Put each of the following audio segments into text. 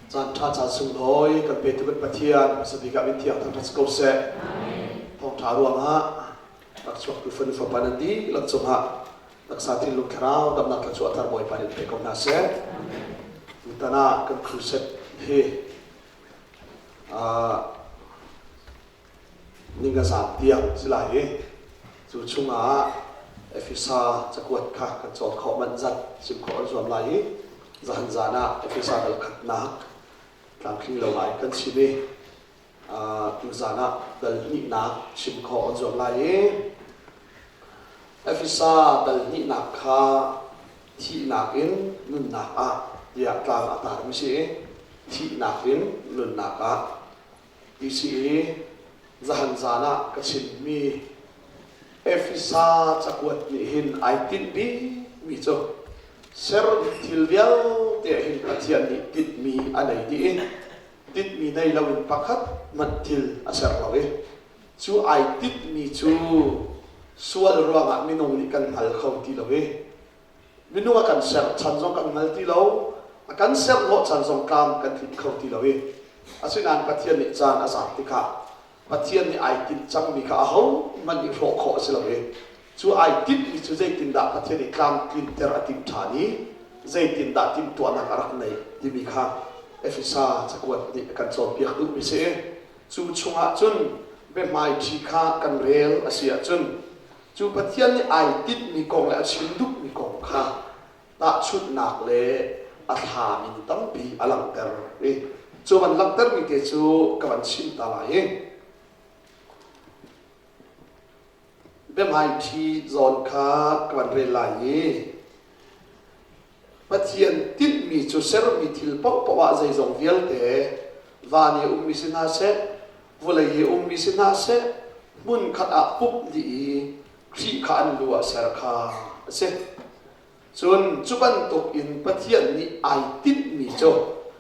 Caan ṭha caan sunglawi kan petu kan Pathian hmasabik ah min thiang thangṭhat si ko seh. Thawngṭha ruangah rak chuaktu fanu fapa nan dihlak cungah taksa thinlung thlarau damnak thluachuah thar Bawipa nih pe ko hna seh. Tutan ah kan crusade hi ninga zan tiang si lai i cu chungah Efesa cakuat kha kan cawn khawh manh zat chim khawh an zuam lai i zahan zan ah Efesa dal khatnak tlamtling lo ngai kan chim i tuzan ah dal hnihnak chim khawh an zuam lai i Efesa dal hnihnak kha thihnak in nunnak ah tiah tlang a tarmi si i thihnak in nunnak ah ti si i zahan zan ah ka chimmi Efesa cakuat nih hin ai tinh bikmi cu sermi thil vialte ah hin Pathian nih tinhmi a nei dih i tinhmi nei loin pakhat hmanh thil a ser lo i cu ai tinhmi cu sual ruangah minung nih kan hngal kho ti lo i minung a kan ser chan zong kan hngal ti lo a kan ser hnawh chan zong tlam kan tlinh kho ti lo i asinain Pathian nih caan a zat tikah Pathian nih ai tinh cangmi kha ahohmanh nih hrawh khawh a si lo i cu ai tinhmi cu zeitindah Pathian nih tlamtlinter a timh ṭhan i zeitindah timhtuahnak a rak neih timi kha Efesa cakuat nih a kan cawnpiak duhmi si i cu chungah cun biahmaiṭhi kha kan rel a si ahcun cu Pathian nih ai tinhmi kong le a chim duhmi kong kha tahchunhnak le a thlam in tampi a langhter i cu van langhtermi te cu ka van chim ta lai i biahmaiṭhi zawn kha ka van rel lai i Pathian tinhmi cu sermi thil paohpaoh ah zeizong vialte van i a ummi si hna seh vawlei i a ummi si hna seh hmunkhat ah pumh dih i Khrih kha an lu ah ser kha a si. Cun cu bantuk in Pathian nih ai tinhmi cu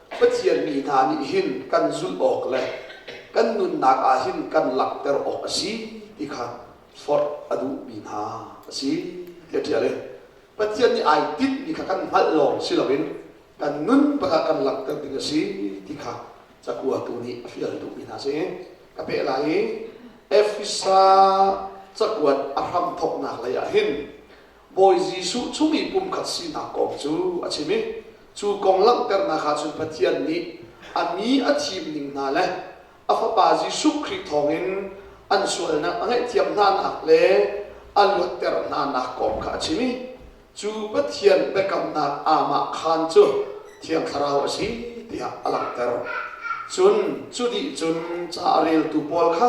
Pathian mi hna nih hin kan zulh awk le kan nunnak ah hin kan langhter awk a si ti kha forh a duhmi hna a si tiah ṭial i Pathian nih ai tinhmi kha kan hngalh lawng si loin kan nun bak ah kan langhter ding a si ti kha cakuatu nih a fial duhmi hna a si. Ka peh lai i Efesa cakuat a hramthawknak lei ah hin Bawi Jesuh chung i pumkhat sinak kong cu a chim i cu kong langhternak ah cun Pathian nih a mi a thim ning hna le a Fapa Jesuh Khrih thawngin an sualnak a ngaihthiam hnanak le a luatter hnanak kong kha a chim i cu Pathian biakamnak aamah khaan cu Thiang Thlarau a si tiah a langhter. Cun cu dih cun ca a reltu pawl kha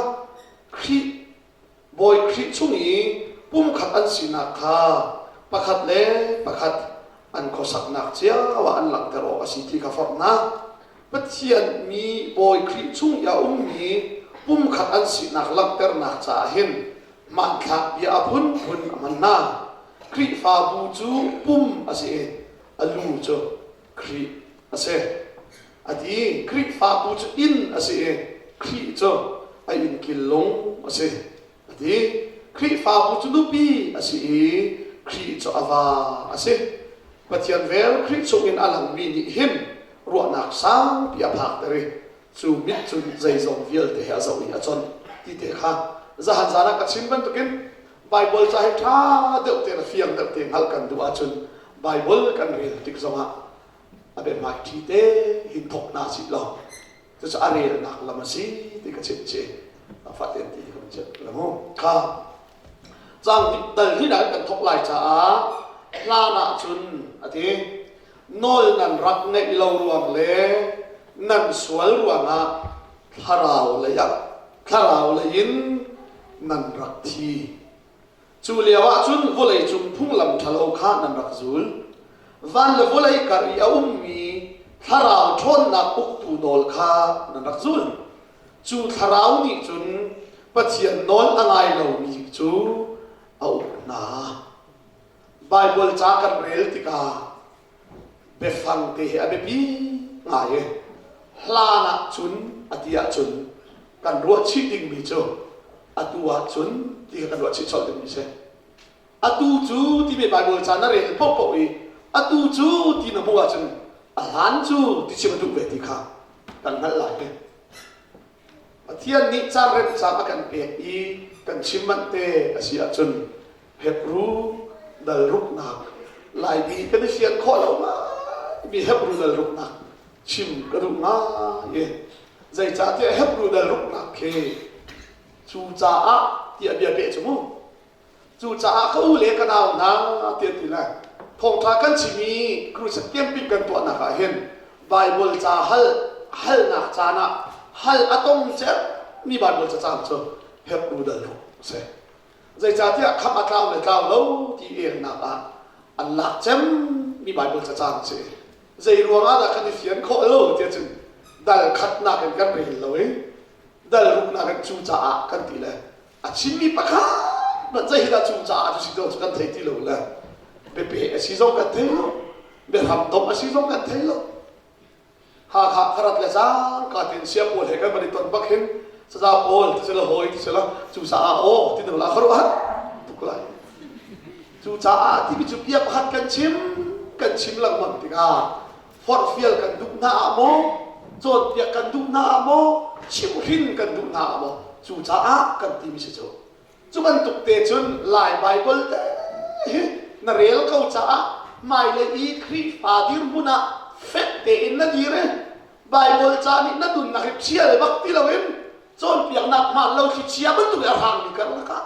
Khrih Bawi Khrih chung i pumkhat an sinak kha pakhat le pakhat an khuasaknak cio ah an langhter awk a si ti kha forh hna. Pathian mi Bawi Khrih chung i a ummi pumkhat an sinak langhternak caah hin hmanthlak bia a phunphun a hman hna. Khrihfabu cu pum a si i a lu cu Khrih a si. A ti Khrihfabu cu inn a si i Khrih cu a innkil lung a si. A ti Khrihfabu cu nupi a si i Khrih cu a va a si. Pathian vel Khrih chungin a langmi nih hin ruahnak sangpi a phakter i cu mit cun zeizong vialte he a zoh i a chawnh ti te kha zahan zan ah ka chim bantukin Baibal ca hi ṭha deuh tein a fiang deuh te hngalh kan duh ahcun Baibal kan rel tik zongah a biahmaiṭhi te hin thawk hna sih law cucu a relnak lam a si ti ka chimh chih faten ti kan chimh lamu kha cang dal hi dan kan thawk lai caah hlan ah cun a ti nawl nan rak ngeih lo ruang le nan sual ruangah thlarau lei ah thlarau lei in nan rak thi Cu lio ah cun vawleicung phunglam ṭhalo kha nan rak zul. Van le vawlei kar i a ummi thlarau ṭhawnnak uktu nawl kha nan rak zul. Cu thlarau nih cun Pathian nawl a ngai lomi cu a uk hna. Baibal ca kan rel tikah biafang te hi a biapi ngai i hlan ah cun a ti ahcun kan ruah chih dingmi cu atu ahcun ti kha kan ruah chih colh dingmi si. Atu cu timi Baibal ca na rel paohpaoh i atu cu ti na hmuh ahcun A hlan cu ti chim a duh ve ti kha kan hngalh lai hi. Pathian nih caan remcaan a kan pek i kan chim manh te a si ahcun Hebru dal ruknak Laimi kan i fian khawh lo mi Hebru dal ruknak chim ka duh ngai i zeicahtiah Hebru dal ruknak khi cucaah tiah bia peh cu mu Cucaah ka u le ka nau hna tiah ti le thawngṭha kan chim i crusade camping kan tuahnak ah hin Bible ca hal halnak caan ah hal a tong mi Bible cacang cu Hebru dal ruk a si. Zeicahtiah khamh a tlau le tlau lo ti elnak ah an lak cem mi Bible cacang a si. Zei ruangah dah kan i fian khawh lo tiah cun dal khatnak in kan rel lo i dal ruknak in cucaah kan ti le a chimmi pakhat hmanh zei hi dah cu caah cu si cu kan thei ti lo le biape a si zong kan thei lo biahram dom a si zong kan thei lo Hakha kharat le cang ka tin sia pawl he kan van i ton bak hin saza pawl ti sila hawi ti sila cu caah aw ti la kharuah tuk lai cu caah timi cu bia pakhat kan chim kan chim lengmang tikah forhfial kan duh hna ah maw cawnpiak kan duh hna ah maw chimhrin kan duh hna ah maw cucaah kan timi si cu cu bantuk te cun Lai Baibal te hi na rel ko caah hmailei i Khrihfa dirhmun ah fek tein na dir i Baibal ca nih na nunnak hi ṭhial bak ti loin cawnpiaknak hmaan lo thlichia bantuk i a hrangmi karlak ah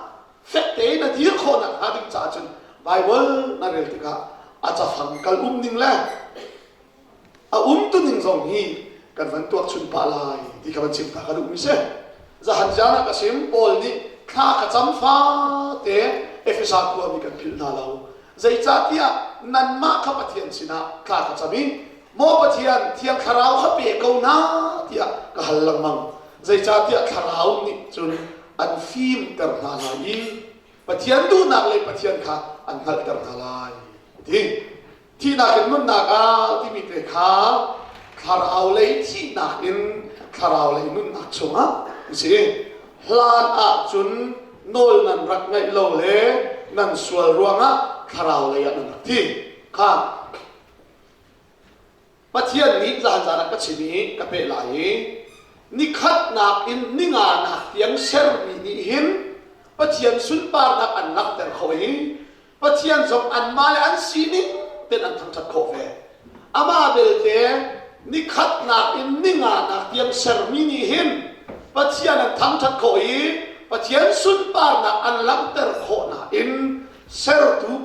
fek tein na dir khawh nakhnga ding caah cun Baibal na rel tikah a cafang kal um ning le a umtuning zong hi kan van tuak chun pah lai ti kha van chim ta ka duhmi si. Zahan zan ah ka sim Paul nih thla ka cam fate Efesa khuami kan philh hna lo. Zeicahtiah nanmah kha Pathian sinah thla ka cam i maw Pathian Thiang Thlarau kha pe ko hna tiah ka hal lengmang. Zeicahtiah Thlarau nih cun an fimter hna lai i Pathian duhnak le Pathian kha an hngalhter hna lai ti. Thihnak in nunnak ah timi te kha thlarau lei thihnak in thlarau lei nunnak chungah an si. Hlan ah cun nawl nan rak ngaih lo le nan sual ruangah thlarau lei ah nan rak thi. Kha Pathian nih zan zan ah ka chim i ka peh lai i nikhatnak in ninganak tiang sermi nih hin Pathian sunparnak an langhter kho i Pathian zong anmah le an sining ten an thangṭhat khawh ve. Amah belte nikhatnak in ninganak tiang sermi nih hin Pathian an thangṭhat khawh i Pathian sunparnak an langhter khawh nain sertu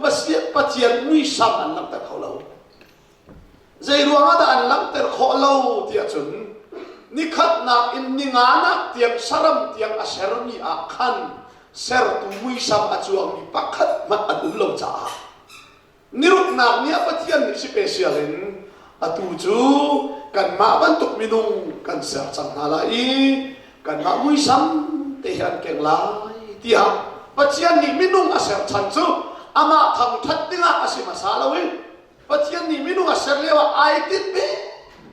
Pathian muisam an langhter kho lo. Zei ruangah dah an langhter khawh lo tiah cun nikhatnak in ninganak tiang saram tiang a sermi ah khan sertu muisam a cuangmi pakhat hmanh an um lo caah niruknak ni ah Pathian nih special in atu cu kanmah bantuk minung kan ser cang hna lai i kanmah muisam te hi an keng lai tiah Pathian nih minung a ser chan cu amah thangṭhat dingah a si hmasa lo i Pathian nih minung a ser lio ah ai tinh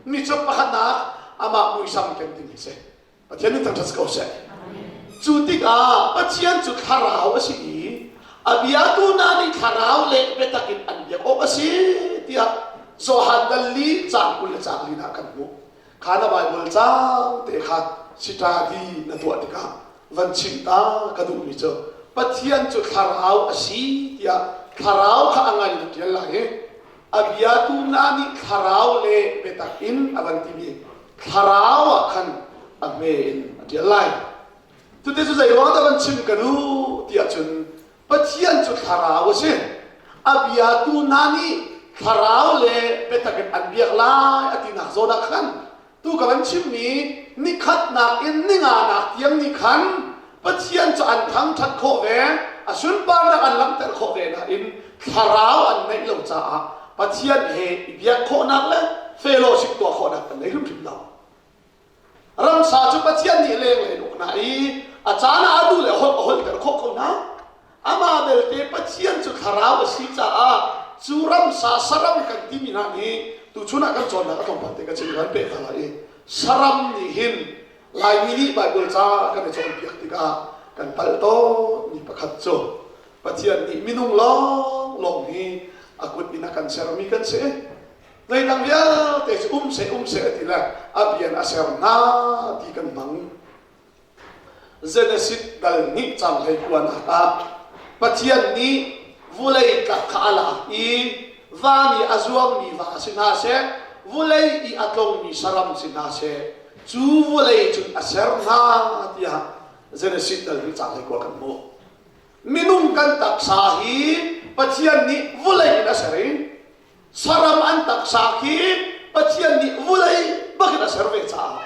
mi cu pakhatnak amah muisam ken ding hi si. Pathian nih thangṭhat ko seh. Cu tikah Pathian cu thlarau a si i a biatu hna nih thlarau le biatak in an biak awk a si tiah Johan dal li caang 20 le caang li ah kan hmuh. Kha na Baibal caang te kha study na tuah tikah van chim ta ka duhmi cu Pathian cu thlarau a si tiah thlarau kha a ngan in ṭial lai i a biatu hna nih thlarau le biatak in a van timi thlarau ah khan a hme in a ṭial lai. Cuti cu zei ruang dah van chim ka duh tiah cun Pathian cu thlarau a si. A biatu hna nih thlarau le biatak in an biak lai a tinak zawn ah khan tu ka van chimmi nikhatnak in ninganak tiang nih khan Pathian cu an thangṭhat khawh ve, a sunparnak an langhter khawh ve nain thlarau an neih lo caah Pathian he i biak khawhnak le fellowship tuah khawhnak an nei hrimhrim lo. Ramsa cu Pathian nih lenglei in uk hna i a caan ah a duh le holh a holhter khawh ko hna. Amah belte Pathian cu thlarau a si caah cu ramsa saram kan timi hna nih tuchun ah kan cawnnak a tlawmpal te ka chim kan peh hna lai i saram nih hin Laimi nih Baibal ca kan i cawnpiak tikah kan palh tawnmi pakhat cu Pathian nih minung lawnglawng hi a kut in a kan sermi kan si. Zeidang vialte cu um seh um seh a ti le a bia in a ser hna ti kan hmang. Genesis dal hnih cang hlei kuanak ah Pathian nih vulei tlak kha a lak i van i a zuangmi va si hna seh, vulei i a tlongmi saram si hna seh, cu vulei cun a ser hna tiah Genesis dal hnih cang hlei kua kan hmuh. Minung kan taksa hi Pathian nih vulei in a ser i saram an taksa khi Pathian nih vulei bakin a ser ve caah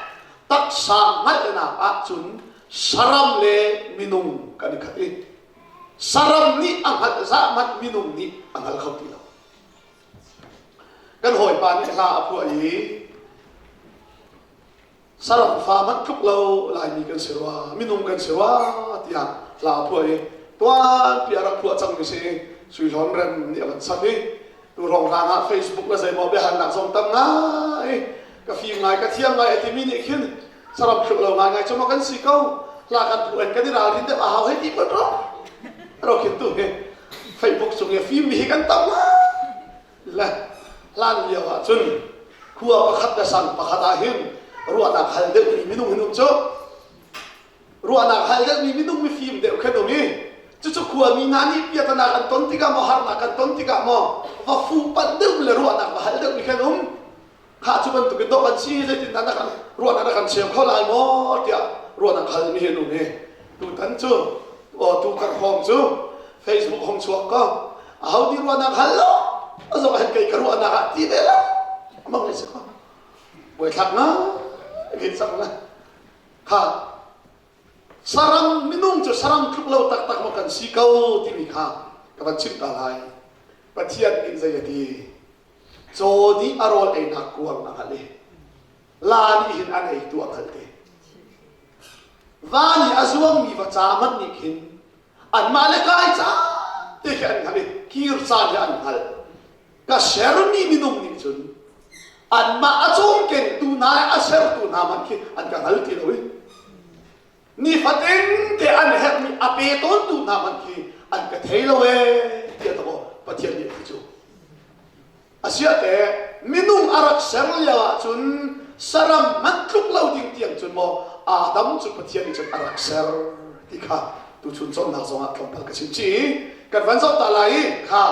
taksa hngalhnak ahcun saram le minung kan i khat i saram nih a hngalh zah hmanh minung nih a hngal kho ti lo. Kan hawipa nih hla a phuah i saram fa hmanh tluk lo Laimi kan si rua, minung kan si rua tiah hla a phuah i tuanpi a rak phuah cangmi si Sui Hlawn Rem nih a van sak i tu hrawnghrang ah Facebook le zeimaw biahalnak zong tam ngai ka fim ngai ka thiam ngai a timi nih khin saram tluk lo ngai ngai cu maw kan si ko hla kan phuah in kan i ralrin deuh a hau hei ti phun ro ro khin tu hi Facebook cung i fim mi hi kan tam le hlan lio ah cun khua pakhat le sang pakhat ah hin ruahnak hal deuhmi minung hin um cu ruahnak hal deuhmi minung mifim deuh khan um i cucu khuami hna nih piatana kan ton tikah maw harnak kan ton tikah maw va fuh panh deuh le ruahnak va hal deuhmi khan um Khah cu bantuk in dawh kan si zeitindah na kan ruahnak na kan cheu kho lai maw tiah ruahnak hal mi hi an um hi tutan cu tu kar hrawng cu Facebook hong chuak ko aho nih ruahnak hal lo azok hen kei ka ruahnak ah ti ve la mang le si ko buaithlak nga hin sang la kha saram minung cu saram tluk lo taktak maw kan si ko timi kha ka van chim ta lai Pathian nih zei a ti Caw nih a rawl einak kuang a hngalh i la nih hin an eitu a hngalh te. Va nih a zuangmi va ca hmanh nih khin anmah le kai ca te khi an hngalh i kir caan hi an hngalh. Ka sermi minung nih cun anmah a cawmkengtu hna le a sertu hna hmanh khi an ka hngal ti lo i nifatin te an herhmi a pe tawntu hna hmanh khi an ka thei lo ee tiah tawh Pathian nih a ti cu. Asiah minung a rak ser lio ahcun saram hmanh tluk lo ding tiang cun maw Adam cu Pathian nih cun a rak ser ti kha tuchun cawnnak zongah tlawmpal ka chim chih. Kan van zoh ta lai i kha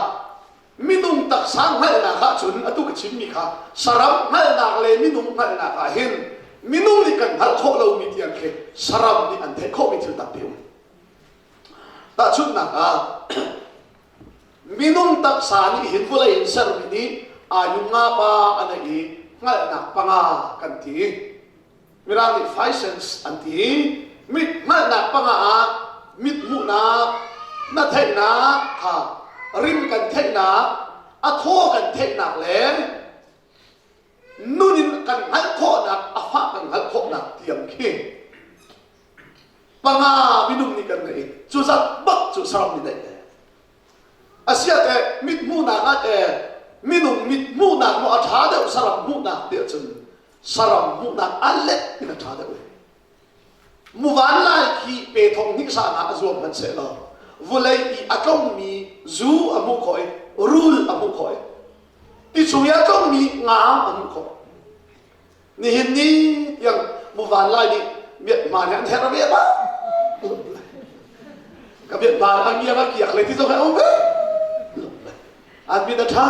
minung taksa hngalhnak ahcun atu ka chimmi kha saram hngalhnak le minung hngalhnak ah hin minung nih kan hngalh khawh lomi tiang khi saram nih an theih khawhmi thil tampi um. Tahchunhnak ah minung taksa nih hin vawlei in sermi nih ayung nga pa a neih i hngalhnak panga kan ti. Mirang nih five sense an ti. Mit hngalhnak panga ah mit hmuhnak, na theihnak kha rim kan theihnak, a thaw kan theihnak le nun in kan hngalh khawhnak, a fah kan hngalh khawhnak tiang khi panga minung nih kan ngeih. Cu zat bak cu saram nih neih ve. Asiah mit hmuhnak ah eh minung mit hmuhnak maw a ṭha deuh saram hmuhnak tiah cun saram hmuhnak a let in a ṭha deuh. Muvan lai khi pe thong hnih sa ah a zuam hmanh seh law vulei i a tlongmi zu a hmuh khawh i rul a hmuh khawh i ti chung i a tlongmi nga a hmuh khawh. Nihin ni tiang muvan lai nih miat hmaan an herh ve ba. Ka miat hmaan a ngiang a kiak le ti zong a um ve. An mit a ṭha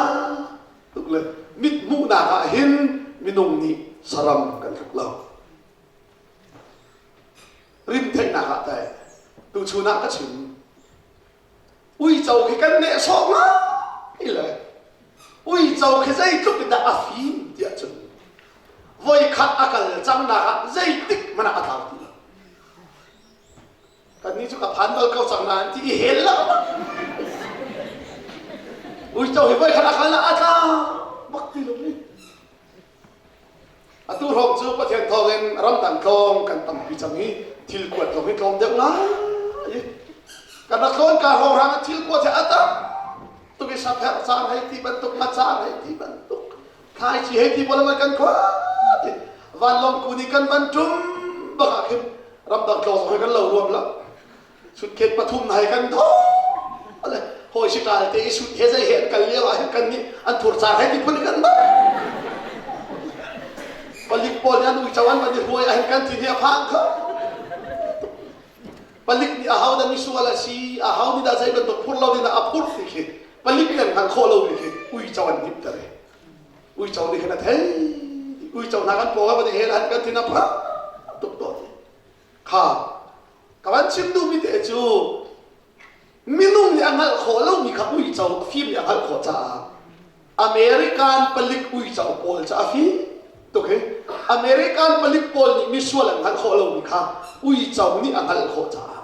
tuk le mit hmuhnak ah hin minung nih saram kan tluk lo. Rim theihnak ah teh tuchun ah ka chim. Uico khi kan nehsawh ngai le uico khi zeitluk in dah a fim tiah cun voikhat a kal cangnak ah zeitik hmanh ah a tlau ti lo. Kannih cu ka phan bal ko cang nain ti i hel lo. Uico hi voikhat a kal ah a tlau bak ti lo ni. Atu hrawng cu Pathian thawngin ramdang tlawng kan tampi cang i thil kuat zong hi tlawm deuh ngai. Kan rak tlawn ka hrawng hrang thil kuat hi a tam tuk i sapherh caan hei ti bantuk macaang hei ti bantuk thlaici hei ti pawl kan khuat i vanlawng kun i kan van ṭum bak ah khin ramdang tlawng zong hi kan lo ruam lo. Sutket pathum hai kan tho ale hawi si kal te i sut he zai he an kal lio ah hin kan nih an thur car he ti phun kan ba. Palik pawl nih an uico an van i hruai ahhin kan thin hi a phang kho. Palik nih aho dah misual a si, aho nih dah zei bantuk phur lo ding dah a phurh ti khi palik nih an hngalh khawh lomi khi uico an hnimter i uico nih khin a thei. Uico hna kan pawng ah van i hel han kan thin a phang tuk tawn. Kha ka van chim duhmi te cu Minung nih a hngalh khawh lomi kha uico fim nih a hngalh khawh caah American palik uico pawl cu a fim tuk hi. American palik pawl nih misual an hngalh khawh lomi kha uico nih a hngalh khawh caah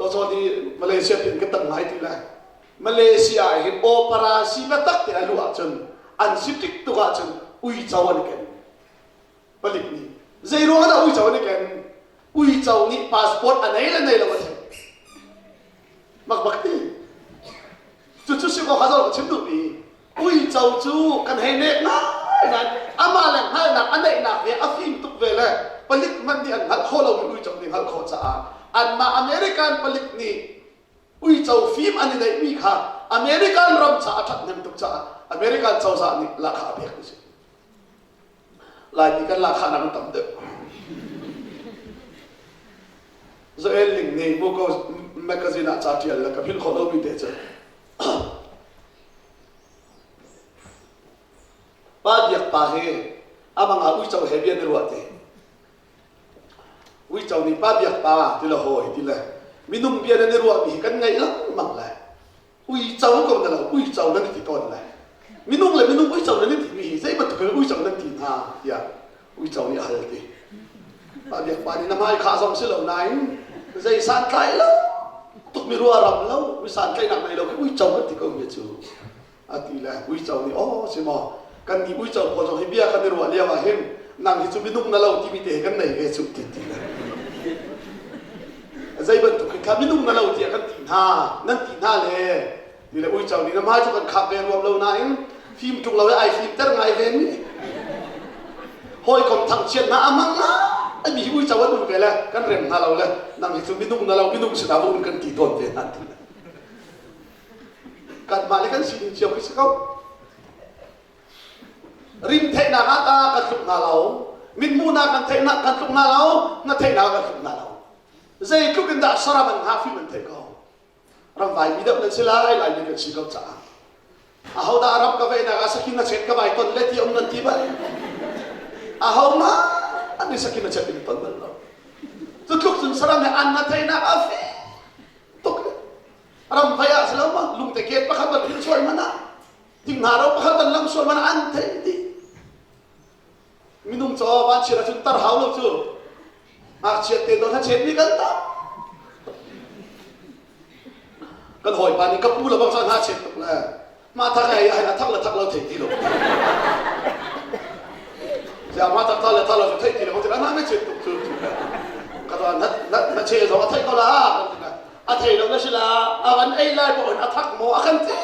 Caw ni Malaysia piin ka tam ngai ti lai. Malaysia ah hin operasi biatak te a luh ahcun an si tik tuk ahcun uico an ken. Palik nih zei ruang dah uico an i ken? Uico nih passport a nei le nei lo a theih. Mak bak ti. Cucu si ko kha ka chim duhmi. Uico cu kan hei nek ngai nain amah le hngalhnak a neihnak he a fim tuk ve le palik hmanh nih an hngalh khawh lomi uico nih hngalh khawh caah anmah American palik nih uico fim an i neihmi kha American ram caah a ṭhathnem tuk caah American cozah nih lahkhah a pek ti si. Laimi kan lahkhahnak an tam deuh. Joel Ling nih Muko magazine ah ca ṭial le ka philh khawh lomi te cu Pa Biak pa hi amang ah uico he bia na ruah ti. Uico nih Pa Biak pa ti le hawi ti le minung bia nan i ruahmi hi kan ngaih lengmang le uico ko na lo uico nan i ti tawn lai minung le minung uico nan i ti mi hi zei bantuk in uico nan ti hna tiah uico nih a hal ti pa biak pa nih na hmai kha zong si lo nain zei santlai lo tuk mi rua ram lo mi santlaihnak nei lo khi uico kan ti ko mi cu a ti le uico nih aw si maw kan nih uico pawl zong hi bia kan i ruah lio ah hin nang hi cu minung na lo timi te hi kan nei ve cu ti ti le zei bantuk hin kha minung na lo tiah kan ti hna nan ti hna le ti le uico nih na hmai cu kan khap ve ruam lo nain fim ṭung lo le ai fimter ngai ve mi hawikom thangchiat hna a mang ngai mi hi uico an um ve le kan rem hna lo le nang hi cu minung na lo minung sinah va um kan ti tawn ve hna ti le kanmah le kan sining cio khi si ko rim theihnak ah ta kan tluk hna lo mithmuhnak kan theihnak kan tluk hna lo na theihnak kan tluk hna lo zeitluk in dah saram an hngak fim an theih ko ramvai mi deuh nan si lai lai mi kan si ko caah aho dah ram ka venak ah sakin na chet ka vai ton le ti um nan ti bal aho ma an ni sakin na chet in ton bal lo cu tluk cun saram he an na theihnak a fi tuk ram vai ah si lo ma lungte ket pakhat ban phil sual man ah Thing-hna ro pakhat an lam sual man an theih dih. Minung caw vanchiat ahcun tar hau lo cu. Ngakchiat te dawt hachet mi kan tam. Kan hawipa nih ka pu le bang caan hachet tuk le mah thak ai ai a thak le thak lo thei ti lo. Zia ma tak thak le thak lo cu thei ti lo bang caan na chet tuk cu. Ka na na na che zong a thei ko la kan ti a thei lo na si la a van ei lai paoh in a thak maw a kan ti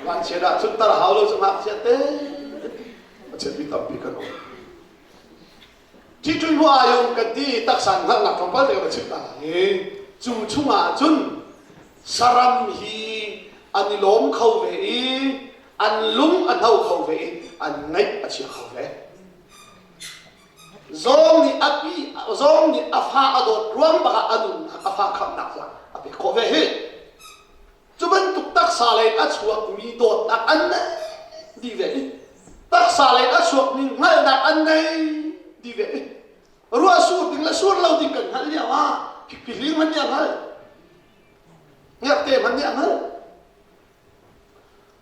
vanchiat ah cun tar hau lo cu ngakchia te a chiatmi tampi kan um Ṭhiṭui hua ayong kan ti taksa hngalhnak tlawmpal te ka chim ta lai cu chungah cun saram hi an i lawm kho ve i an lung a hno kho ve i an ngaih a chia kho ve Zawng nih a pi zawng nih a fa a dawt ruang bak ah a nunnak a fa khamhnak zong a pek khawh ve hi. Cu bantuk taksa lei a chuakmi dawtnak an nei dih ve i taksa lei a chuakmi hngalhnak an nei dih ve i ruah sur ding le sur lo ding kan hngalh lio ah phihling hmanh nih a hngalh ngakte hmanh nih a hngalh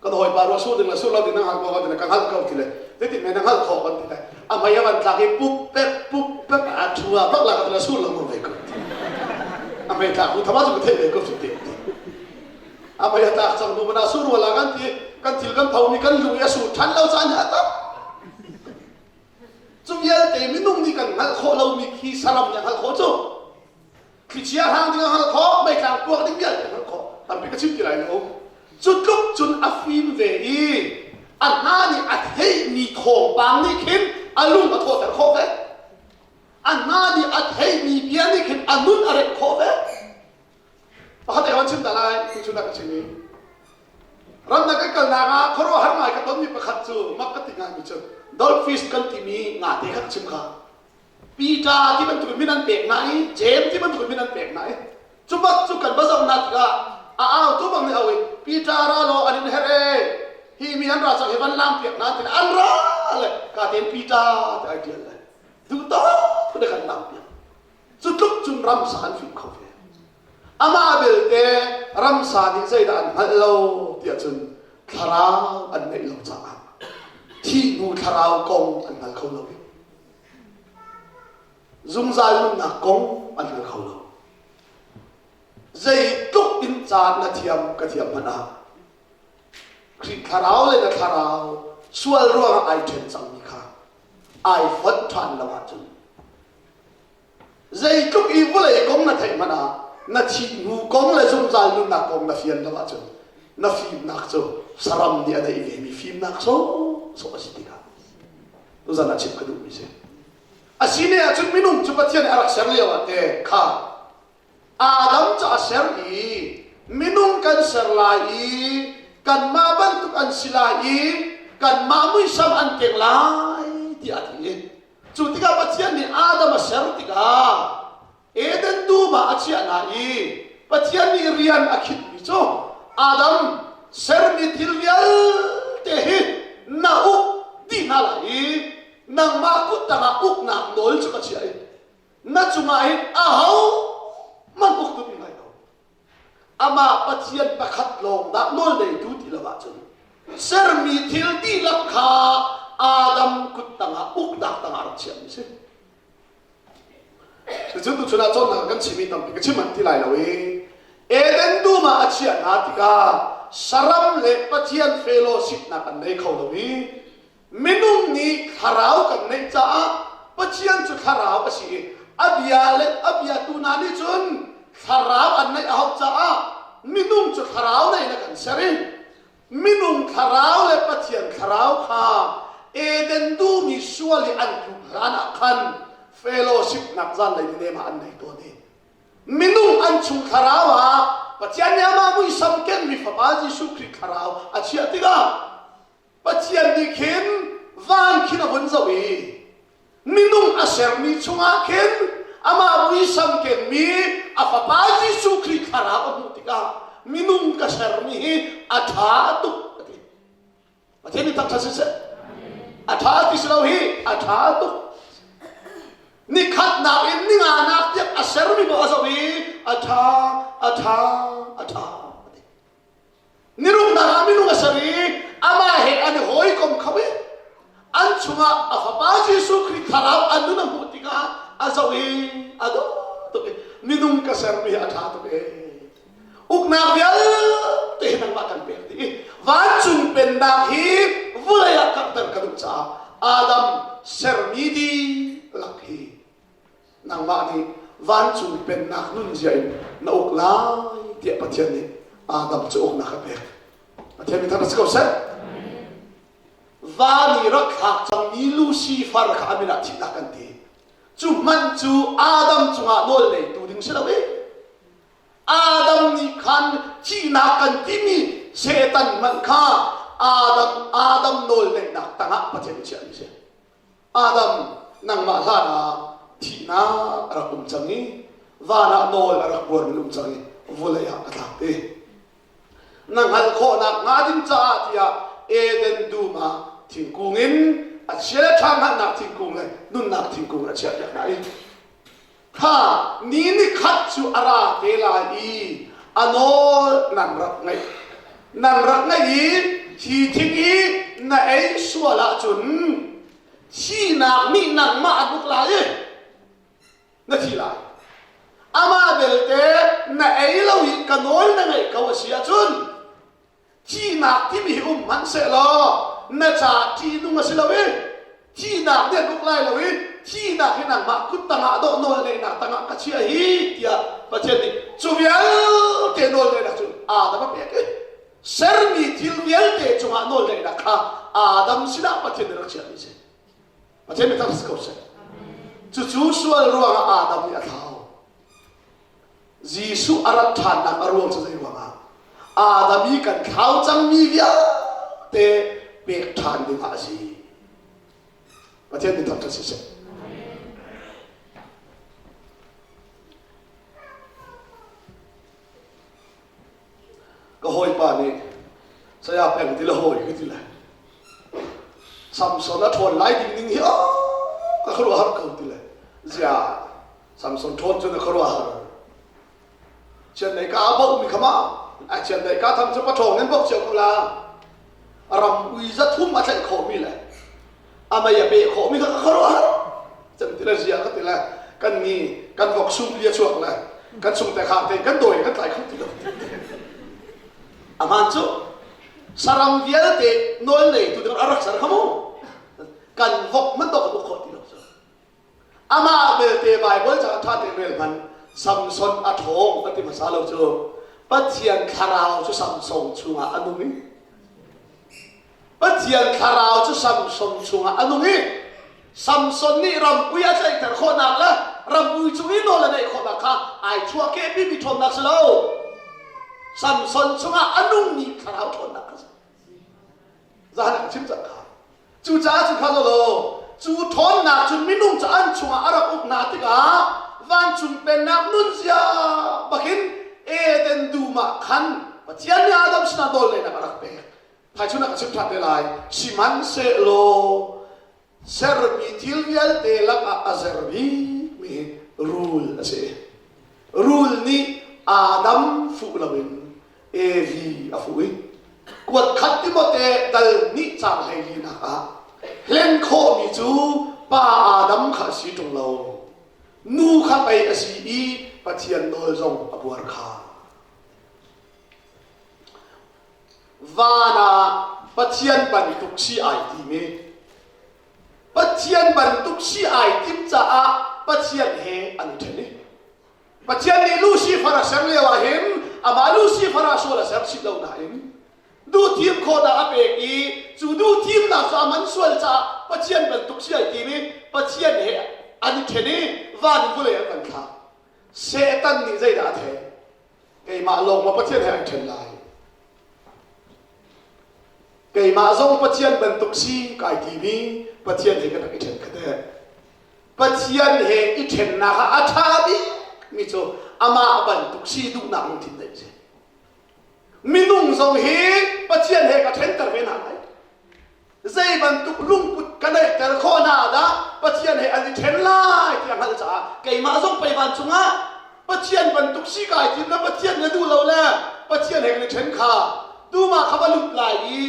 Kan hawipa ruah sur ding le sur lo ding na hngalh ko kan ti le ka hngalh ko ti le zeitin men na hngalh khawh kan ti le a mei a van tlak i pup pep pup pep a thu ah bak la ka ti le sur lo mo ve ko ti a mei tlak bu thama cu ka theih ve ko cu te ti a mei a tlak cang hnu mana sur wala kan ti kan thil kan tho mi kan lung i a sur than lo caan hi a tam cu vialte minung nih kan hngalh khawh lomi khi saram nih a hngalh khawh cu Thlichia hrang ding a hngalh khawh, meitlang puak ding vialte a hngalh khawh. Tampi ka chim ti lai lo. Cu tluk cun a fim ve i a hna nih a theihmi thawngpang nih khin a lung a thawhter khawh ve. A hna nih a theihmi bia nih khin a nun a remh khawh ve. Pakhat te kan chim ta lai, tuchun ah ka chim i. Ramdang kan kalnak ah khuaruahhar ngai ka tonmi pakhat cu mak ka ti ngaimi cu dolphin kan timi ngate kha ka chim kha. Peter ti bantuk min an pek hna i James ti bantuk min an pek hna i cu bak cu kan va zohnak tikah a au tu bang nih au i Peter ra law an in herh e hi mi an ra cang hi van lam piak hna tin an ra le ka ten Peter ti ai tial le duh tawk ne kan lam piak cu tluk cun ramsa an fim kho ve amah belte ramsa nih zeidah an hngalh lo tiah cun thlarau an ngeih lo caah thih hnu thlarau kong an hngal kho lo i Zungzal nunnak kong an hngal kho lo. Zeitluk in caan na thiam ka thiam hmanh ah Khrih thlarau le na thlarau sual ruangah ai ṭhen cangmi kha ai fonh ṭhan lo ahcun zeitluk i vawlei kong na theih hmanh ah na thih hnu kong le zungzal nunnak kong na fian lo ahcun na fimnak cu saram nih a neih vemi fimnak sawhsawh a si tikah tuzan ah chim ka duhmi si. A si ne ahcun minung cu Pathian nih a rak ser lio ah te kha Adam cu a ser i minung kan ser lai i kanmah bantuk an si lai i kanmah muisam an keng lai tiah a ti i cu tikah Pathian nih Adam a ser tikah Eden dum ah a chiah hna i Pathian nih rian a khinhmi cu Adam sermi thil vialte hi na uk dih hna lai i nangmah kut tangah uknak nawl cu ka chiah i na cungah hin aho hmanh uktu ding lai lo. Amah Pathian pakhat lawng dah nawl neitu ti lo ahcun sermi thil dihlak kha Adam kut tangah uknak tangah rak chiahmi si. Cucu tuchun ah cawnnak kan chimmi tampi ka chim manh ti lai lo i Eden dum ah a chiah hna tikah saram le Pathian fellowship-nak an nei kho lo i minung nih thlarau kan neih caah Pathian cu thlarau a si i a bia le a biatu hna nih cun thlarau an neih a hauh caah minung cu thlarau nei in a kan ser i Minung thlarau le Pathian thlarau kha Eden dum i sual i an tluk hlan ah khan fellowship nak zanlei ni nem ah an nei tawn i minung an chung thlarau ah Pathian nih amah muisam kenmi Fapa Jesuh Khrih thlarau a chiah tikah Pathian nih khin van khin a vun zoh i minung a sermi chungah khin amah muisam kenmi a fapa Jesuh Khrih thlarau a hmuh tikah minung ka sermi hi a ṭha tuk a ti. Pathian nih thangṭhat siseh. A ṭha ti si lo hi a ṭha tuk. Nikhatnak in ninganak tiang a sermi maw a zoh i a ṭha, a ṭha, a ṭha a ti. Niruknak ah minung a ser i amah he an i hawikom kho i an chungah a fapa Jesuh Khrih thlarau an nun a hmuh tikah a zoh i a dawh tuk i minung ka sermi hi a ṭha tuk e. Uknak vialte hi nangmah kan pek dih i vancung pennak hi vulei ah karhter ka duh caah Adam sermi dihlak hi nangmah nih vancung pennak nunzia in na uk lai tiah Pathian nih Adam cu uknak a pek. Pathian min thangṭhat si ko seh. Van i rak thlak cangmi Lucifer kha a min ah thihnak kan ti. Cu hmanh cu Adam cungah nawl neitu ding si lo i Adam nih khan thihnak kan timi Satan hmanh kha Adam Adam nawl neihnak tangah Pathian nih chiahmi si. Adam, nangmah hlan ah thihnak a rak um cang i van ah nawl a rak buarmi um cang i vawlei ah ka tlak te. Na hngalh khawhnak hnga ding caah tiah Eden dum ah thingkung in a chia le ṭha hngalhnak thingkung le nunnak thingkung a chiahpiak hna i Kha ni nikhat cu a ra te lai i a nawl nan rak ngaih. Nan rak ngaih i hi thing hi na ei sual ahcun thihnak nih nangmah a tuk lai i na thi lai. Amah belte na ei lo i ka nawl na ngaih ko a si ahcun Thihnak timi hi um hmanhsehlaw na caah ṭihnung a si lo i thihnak nih an uk lai lo i thihnak hi nangmah kut tangah dawh nawl ngeihnak tangah ka chiah hi tiah Pathian nih cu vialte nawl ngeihnak cu Adam a pek i sermi thil vialte cungah nawl ngeihnak kha Adam sinah Pathian nih rak chiahmi a si. Pathian nih si ko seh. Cucu sual ruangah Adam nih a thlau. Jesuh a rat ṭhannak a ruang cu zei ruangah? Adam i kan thlau cangmi vialte pek ṭhan ding ah a si. Pathian min thangṭhat siseh. Ka hawipa nih saya peng ti le hawi ka ti le Samson a ṭhawn lai ding ning hi ka khuaruahhar ko ti le zia Samson ṭhawn cu na khuaruahhar Chiandeih ka a bohmi kha ma ai chiandeih ka tham cu paṭhawng nan boh cio ko la ram ui za thum a tlaih khawhmi le a mei a peh khawhmi kha ka khuaruahhar cem ti le zia ka ti le kan ni kan vok sum li a chuak le kan chung te khang te kan dawi kan tlai kho ti lo aman cu saram vialte nawl nei tu ding a rak ser kha mu kan vok man dok kan uk khawh ti lo cu Amah belte Baibal ca ṭha tein rel hmanh Samson a ṭhawng a ti hmasa lo cu Pathian thlarau cu Samson chungah a nung i Pathian thlarau cu Samson chungah a nung i Samson nih rampui a tlaihter khawhnak le rampui cung i nawl a neih khawhnak kha ai chuahkehpimi ṭhawnnak si lo. Samson chungah a nungmi thlarau ṭhawnnak kha si. Zahan ah ka chim cang kha. Cucaah cu kha law cu ṭhawnnak cu minung cu an chungah a rak uk hna tikah vancung pennak nunzia bakin Eden dum ah khan Pathian nih Adam sinah nawlngeihnak a rak pek. Thaichun ah ka chim ṭhan te lai. Sihmanhsehlaw sermi thil vialte lakah a zer bikmi rul a si. Rul nih Adam fuh loin Evi a fuh i kuat khat Timote dal nih cang 14 nak ah hlen khawhmi cu pa Adam kha a si ṭung lo nu kha pei a si i Pathian nawl zong a buar kha van ah Pathian bantuk si ai tim i Pathian bantuk si ai tim caah Pathian he an i ṭhen i Pathian nih Lucifer a ser lio ah hin amah Lucifer ah sual a ser chih lo nain duhthim khawhnak a pek i cu duhthimnak cu a man sual caah Pathian bantuk si ai tim i Pathian he an i ṭhen i van in vawlei an kan thlak. Satan nih zeidah a theih? Keimah lawng ma Pathian he an ṭhen lai. Keimah zong Pathian bantuk si kai timi Pathian he kan rak i ṭhen kha teh. Pathian he i ṭhennak ah a ṭha bikmi cu amah bantuk si duhnak lungthin neih a si. Minung zong hi Pathian he ka ṭhenter ve hna lai. Zei bantuk lungput ka neihter khawh hna dah Pathian he an i ṭhen lai ti a hngalh caah keimah zong pei vancung ah Pathian bantuk si kai tim le Pathian na duh lo le Pathian he kan i ṭhen kha tumah kha va lut lai i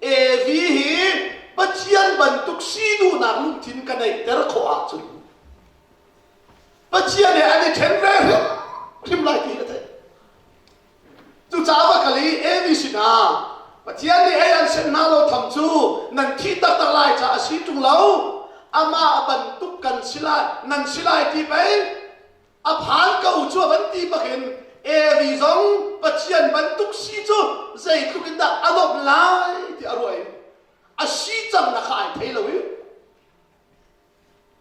Evi hi Pathian bantuk si duhnak lungthin ka neihter khawh ahcun Pathian he an i ṭhen ve hrimhrim lai ti a theih. Cucaah va kal i Evi sinah Pathian nih ei an senh hna lo tham cu nan thih taktak lai caah a si ṭung lo. Amah bantuk kan si lai, nan si lai ti pei a phan ko cu a van ti bakin Evi zong Pathian bantuk si cu zeitluk in dah a lawmh lai ti a ruah i a si cangnak kha ai thei lo i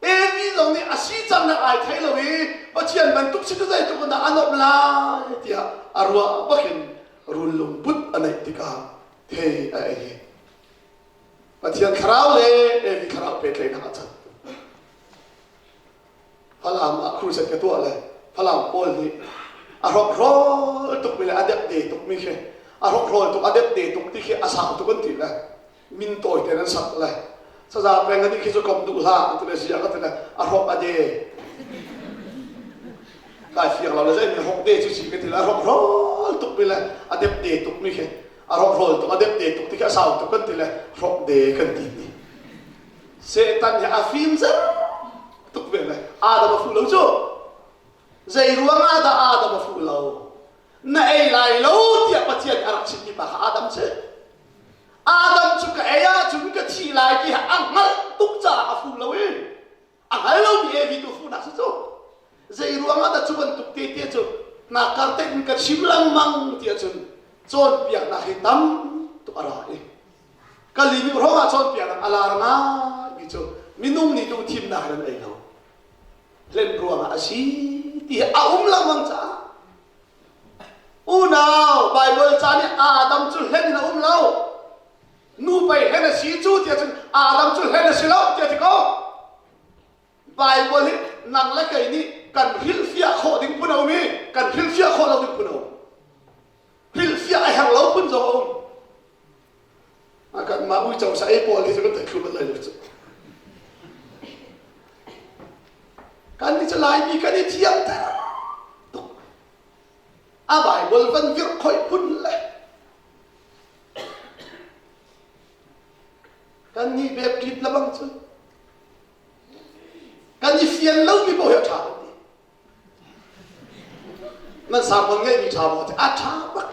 Evi zong nih a si cangnak ai thei lo i Pathian bantuk si cu zeitluk in dah a lawmh lai tiah a ruah bakin rul lungput a neih tikah thei a ei i Pathian thlarau le Evi thlarau pehtlaihnak a can. Falam ah crusade ka tuah le Falam pawl nih a hrokhrawl tukmi le a depde tukmi khi a hrokhrawl tuk a depde tuk ti khi a sang tuk an ti le min tawi tein an sak le saza peng ani khi cu kom duh hlah an ti le zia ka ti le a hrok a de kai fiang lo le zei min hrok de cu si ka ti le a hrokhrawl tukmi le a depde tukmi khi a hrokhrawl tuk a depde tuk ti khi a sau tuk kan ti le hrok de kan ti ni Satan hi a fim zer tuk ve le Adam a fuh lo cu. Zei ruangah dah Adam a fuh lo? Na ei lai lo tiah Pathian nih a rak chimmi pa kha Adam si. Adam cu ka ei ahcun ka thi lai ti a hngalh tuk caah a fuh lo i a hngal lomi Evi tu fuhnak si cu. Zei ruangah dah cu bantuk te te cu hnakkar te in ka chim lengmang ti ahcun cawnpiaknak hi tam tuk a ra i Kalimi hrawng ah cawnpiaknak a lar ngaimi cu minung nih duhthimnak in an ei lo. Hlen ruangah a si ti hi a um lengmang caah. Unau, Baibal ca nih Adam cu hlen in a um lo. Nu pei hlen a si cu tiah cun Adam cu hlen a si lo tiah ti ko. Baibal hi nang le kei nih kan hrilhfiah khawh ding phun a um i kan hrilhfiah khawh lo ding phun a um. Hrilhfiah a herh lo phun zong a um. A kanmah uico sa ei pawl hi cu kan theih thlu bal lai lo cu. Kan nih cu Laimi kan i thiam tuk. A Baibal van virh khoih phun le kan nih Baptist le bang cu kan i fian lomi paoh hi a ṭha kan ti. Nan sermon ngeihmi ṭha maw ti a ṭha bak.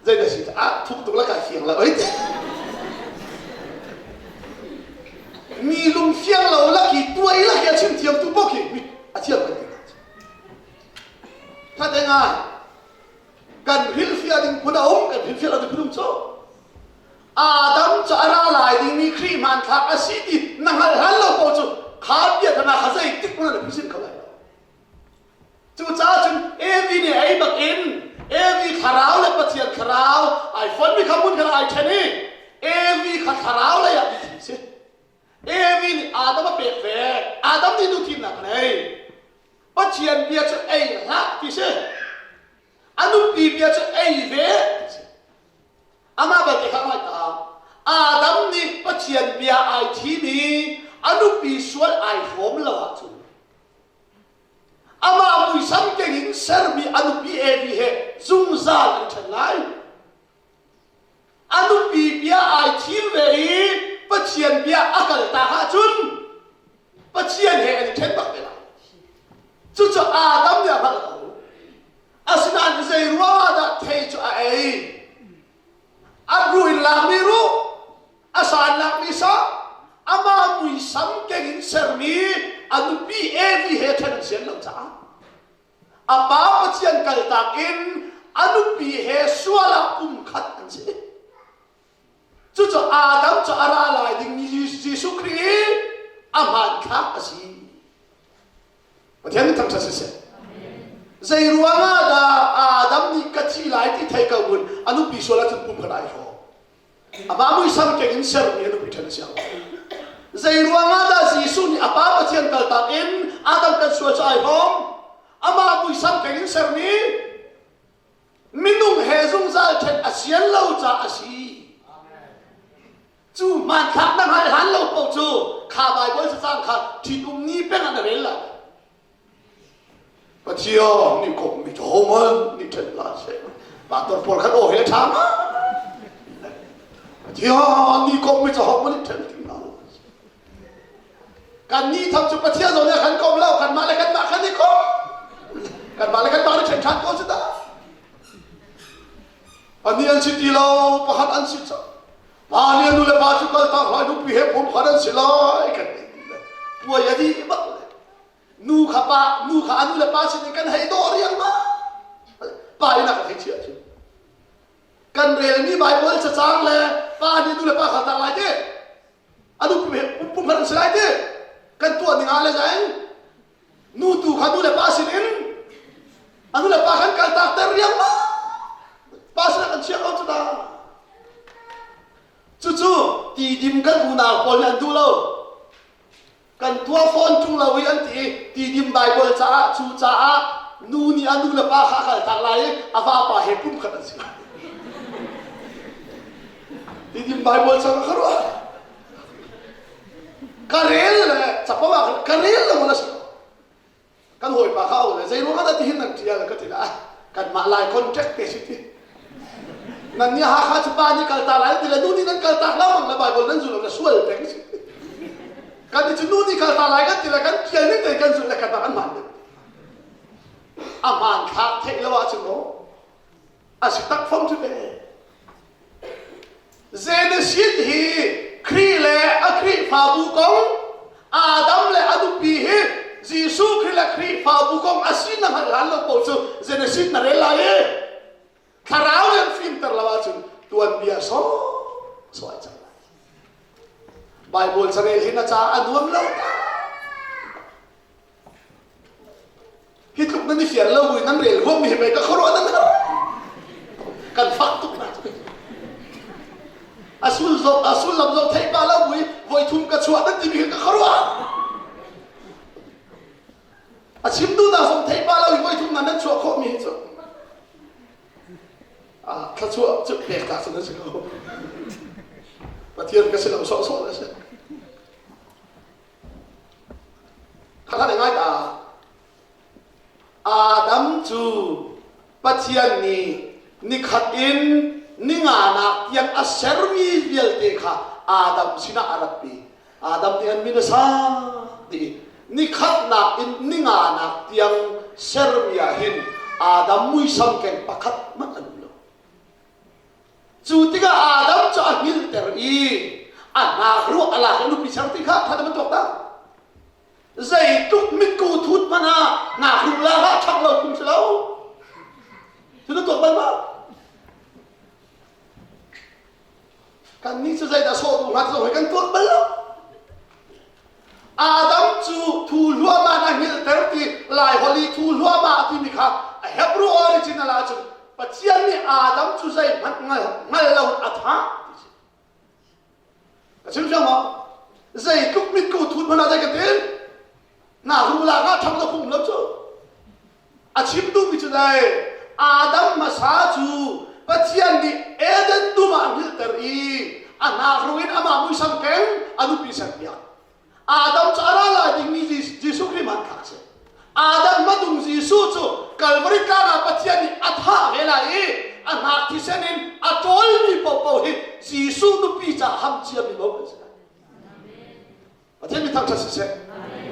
Zei dah si a thuk tuk la kai fiang lo oi. Mi lung fiang lo lak i tuai lak i a chim thiam tu paoh khi a thiam kan ti. Ṭha te ngai. Kan hrilhfiah ding phun a um, kan hrilhfiah lo ding phun um cu. Adam cu a ra lai dingmi Khrih hmanthlak a si ti na hngalh hlan lo paoh cu kha bia kha na kha zeitik hmanh na phisin kho lai lo. Cucaah cun Evi nih ei bak in Evi thlarau le Pathian thlarau ai fonmi kha hmun kha ai ṭhen i Evi kha thlarau lei ah mithi si. Evi nih Adam a pek ve. Adam nih nu thimnak a nei. Pathian bia cu ei hlah ti si. A nupi bia cu ei ve ti si. Amah belte kha ngai ta. Adam nih Pathian bia ai thim i a nupi sual ai hrawm lo ahcun amah muisam keng in sermi a nupi Evi he zungzal an ṭhen lai. A nupi bia ai thim ve i Pathian bia a kaltak ahcun Pathian he an i ṭhen bak ve lai. Cucu Adam nih a hngalh ko. Asinain zei ruangah dah thei cu a ei? A ruh in lakmi ruh, a sa in lakmi sa, amah muisam keng in sermi a nupi Evi he ṭhen an sian lo caah a pa Pathian kaltak in a nupi he sual ah pumkhat an si. Cucu Adam cu a ra lai dingmi Jesuh Khrih i a hmanthlak a si. Pathian nih thangṭhat siseh. Zei ruangah dah Adam nih ka thi lai ti thei ko mun a nupi sual ahcun pum kha ai hrawm. Amah muisam keng in sermi a nupi ṭhen a si ang. Zei ruangah dah Jesuh nih a pa Pathian kaltak in Adam kan sual cu ai hrawm? Amah muisam keng in sermi minung he zungzal ṭhen a sian lo caah a si. Cu hmanthlak na hngal hlan lo paoh cu kha Baibal cacang kha ṭhitum ni peng ah na rel lai. Pathian nih kommi cu hohmanh nih ṭhen hlah seh. Pastor pawl khan aw he ṭha ma? Pathian nih kommi cu hohmanh nih ṭhen ti hna Kan nih tham cu Pathian zong nih a kan kom lo, kanmah le kanmah kan i kom. Kanmah le kanmah nih ṭhen ṭhan ko cu dah. Pahnih an si ti lo, pakhat an si cang. Pa nih a nu le pa cu kaltak hlah nupi he phungkhat an si lai kan ti le puai a dih bak le nu kha pa nu kha a nu le pa sin in kan hei dawh riangmang pa in a kan hei chiah cu kan relmi Baibal cacang le pa nih nu le pa kha tak lai ti a nupi he pumkhat an si lai ti kan tuah ning ah le zain nu tu kha nu le pa sin in a nu le pa kan kaltak ter riangmang pa sinah kan chiah ko cu ta cucu tidim kan unau pawl nih an duh lo kan tuah fawn ṭung lo i an ti i tidim Baibal caah cu caah nu nih a nu le pa kha a kaltak lai i a vapa he pumkhat an si lai tidim Baibal cang ka ruah ka rel le capo ah ka rel lo na si kan hawipa kha au le zei ruang ah dah tihin nan ṭial ka ti la kanmah lai contract te si ti nan nih Hakha cu pa nih kaltak lai ti le nu nih nan kaltak lo mang le Bible nan zul lo le sual peng si kan nih cu nu nih kaltak lai kan ti le kan ṭial ning te kan zulh le kan an hmaan deuh a hmaan thlak theih lo ahcun maw a si tak fom cu te Genesis hi Khrih le a Khrihfabu kong Adam le a nupi hi Jesuh Khrih le Khrihfabu kong a si na hngalh hlan lo paoh cu Genesis na rel lai i thlarau in fimter lo ahcun tuanbia sawh sawh ai cang lai. Bible carel hi na caah a nuam lo Hi tluk nan i fian lo i nan rel huam mi hi pei ka khuaruah nan har. Kan fak tuk na. A sul zong a sullam zong theih pa lo mui voi thum ka chuah nan timi ka kharuah. A chim duhnak zong theih pa lo i voi thum nan nan chuah khawh mi hi cu. Ah thluachuah cu pek ta cu na si ko. Pathian ka si lo sawhsawh na si. Kha ngai ta. Adam cu Pathian nih nikhat in ninganak tiang a sermi vialte kha Adam sinah a ratpi. Adam nih an min a sa ti nikhatnak in ninganak tiang sermi ah hin Adam muisam keng pakhat hmanh an um lo. Cu tikah Adam cu a hngilhter i a hnakruah a lak i nupi ser ti kha kha man tuak ta. Zeitluk mitku thut hmanh ah ngaknu lak ah ṭhang lo phung si lo. Cu na tuak bal ma? Kannih cu zeidah sawh duh hnga ti zong hi kan tuak bal lo. Adam cu thu hluahmah na hngilhter ti Lai holh i thu hluahmah timi kha a Hebrew original ahcun Pathian nih Adam cu zeihmanh hngal lo a thah ti si. Ka chim fiang maw? Zeitluk mitku thut hmanh ah zei ka til? Na ru lak ah ṭhang lo phung lo cu. A chim duhmi cu dai Adam hmasa cu Pathian nih Eden dum ah a hngilhter i a hnakru in amah muisam keng a nupi serpiak. Adam cu a ra lai dingmi Jesuh Khrih hmanthlak a si. Adam hmadung Jesuh cu Calvary tlang ah Pathian nih a thah ve lai i a hnak thisen in a ṭawlmi paohpaoh hi Jesuh nupi caah ham ciami mo kan si lai. Pathian mi thangṭhat siseh.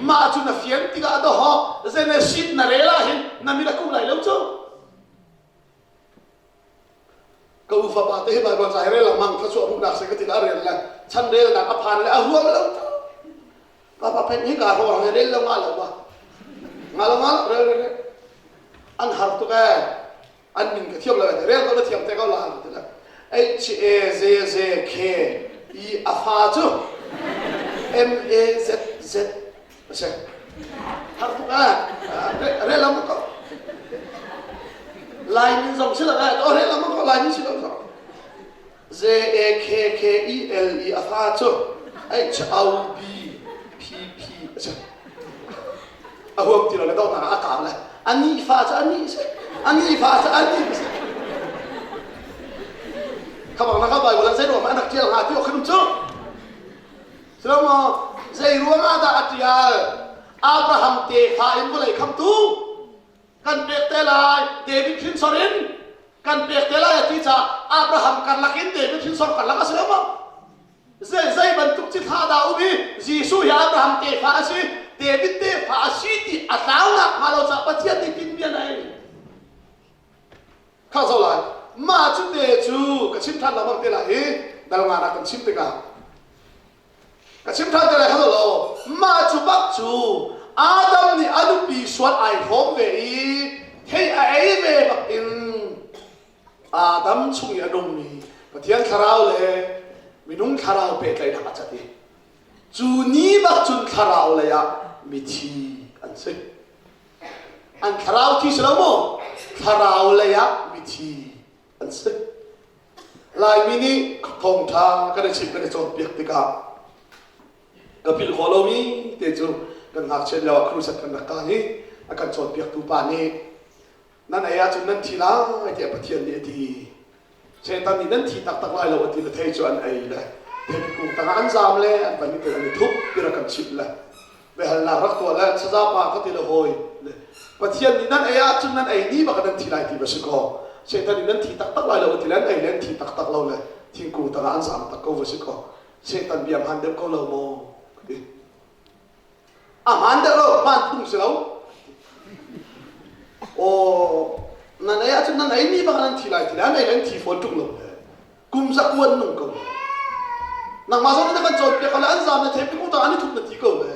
Mah cu na fian tikah dawh Genesis na rel ah hin na mit a kuh lai lo cu. Ka u fapa te hi Baibal ca hi rel lengmang thluachuah hmuhnak si ka ti la rel le chan relnak a phan le a huam lo papa peng hi ka hrawng he rel lo nga lo ma nga lo nga lo rel rel rel an har tuk ee an min ka thiam lo ee rel ko na thiam te ko la ti le H A J J K I a fa cu M A Z Z a si har tuk ah rel lam ko lai min zong si lo eh o rel lam ko lai min si lo so J A K K E L E a fa cu H O B P P a si a huam ti lo le dawtnak a kau le ani fa cu ani si ani fa cu ani si khabang na ka Bible ah zei ruang ah an rak tial hnga ti awk cu Silo zei ruangah dah a ṭial? Abraham tefa in vawlei khamtu kan pek te lai David hrinsor in kan pek te lai a ti caah Abraham karlak in David hrinsor karlak a si lo maw? Zei zei bantuk cithlah dah um i Jesuh hi Abraham tefa a si David tefa a si ti a tlaunak hnga lo caah Pathian nih tinhmi a nei. Kha zo lai. Mah cu te cu ka chim ṭhan lengmang te lai i dal nga kan chim tikah ka chim ṭhan te lai kha lo mah cu bak cu Adam nih a nupi sual ai hrawm ve i thei a ei ve bak in Adam chung i a nungmi Pathian thlarau le minung thlarau pehtlaihnak a cat i cu ni bak cun thlarau lei ah mithi an si. An thlarau thi si lo maw? Thlarau lei ah mithi an si. Laimi nih thawngṭha kan i chimh kan i cawnpiak tikah ka philh khawh lomi te cu kan ngakchiat lio ah crusade kan rak kai i a kan cawnpiaktu pa nih nan ei ahcun nan thi lai tiah Pathian nih a ti. Satan nih nan thi taktak lai lo a ti le thei cu an ei le theipi kung tangah an zaam le an van i tel an i thup ti rak kan chimh le biahalnak rak tuah le saza pa ka ti le hawi le Pathian nih nan ei ahcun nan ei ni bak nan thi lai ti va si kaw Satan nih nan thi taktak lai lo a ti le an ei le an thi taktak lo le thingkung tangah an zaam tak ko va si kaw Satan bia hmaan deuh ko lo maw ka ti A hmaan deuh lo, hmaan phung si lo. Aw, nan ei ahcun nan eimi bak nan thi lai ti le an ei le an thi fawn ṭung lo le kum za kuan nung ko le. Nangmah zong nih na kan cawnpiak ko le an zaam na thei piku ta an i thup na ti ko le.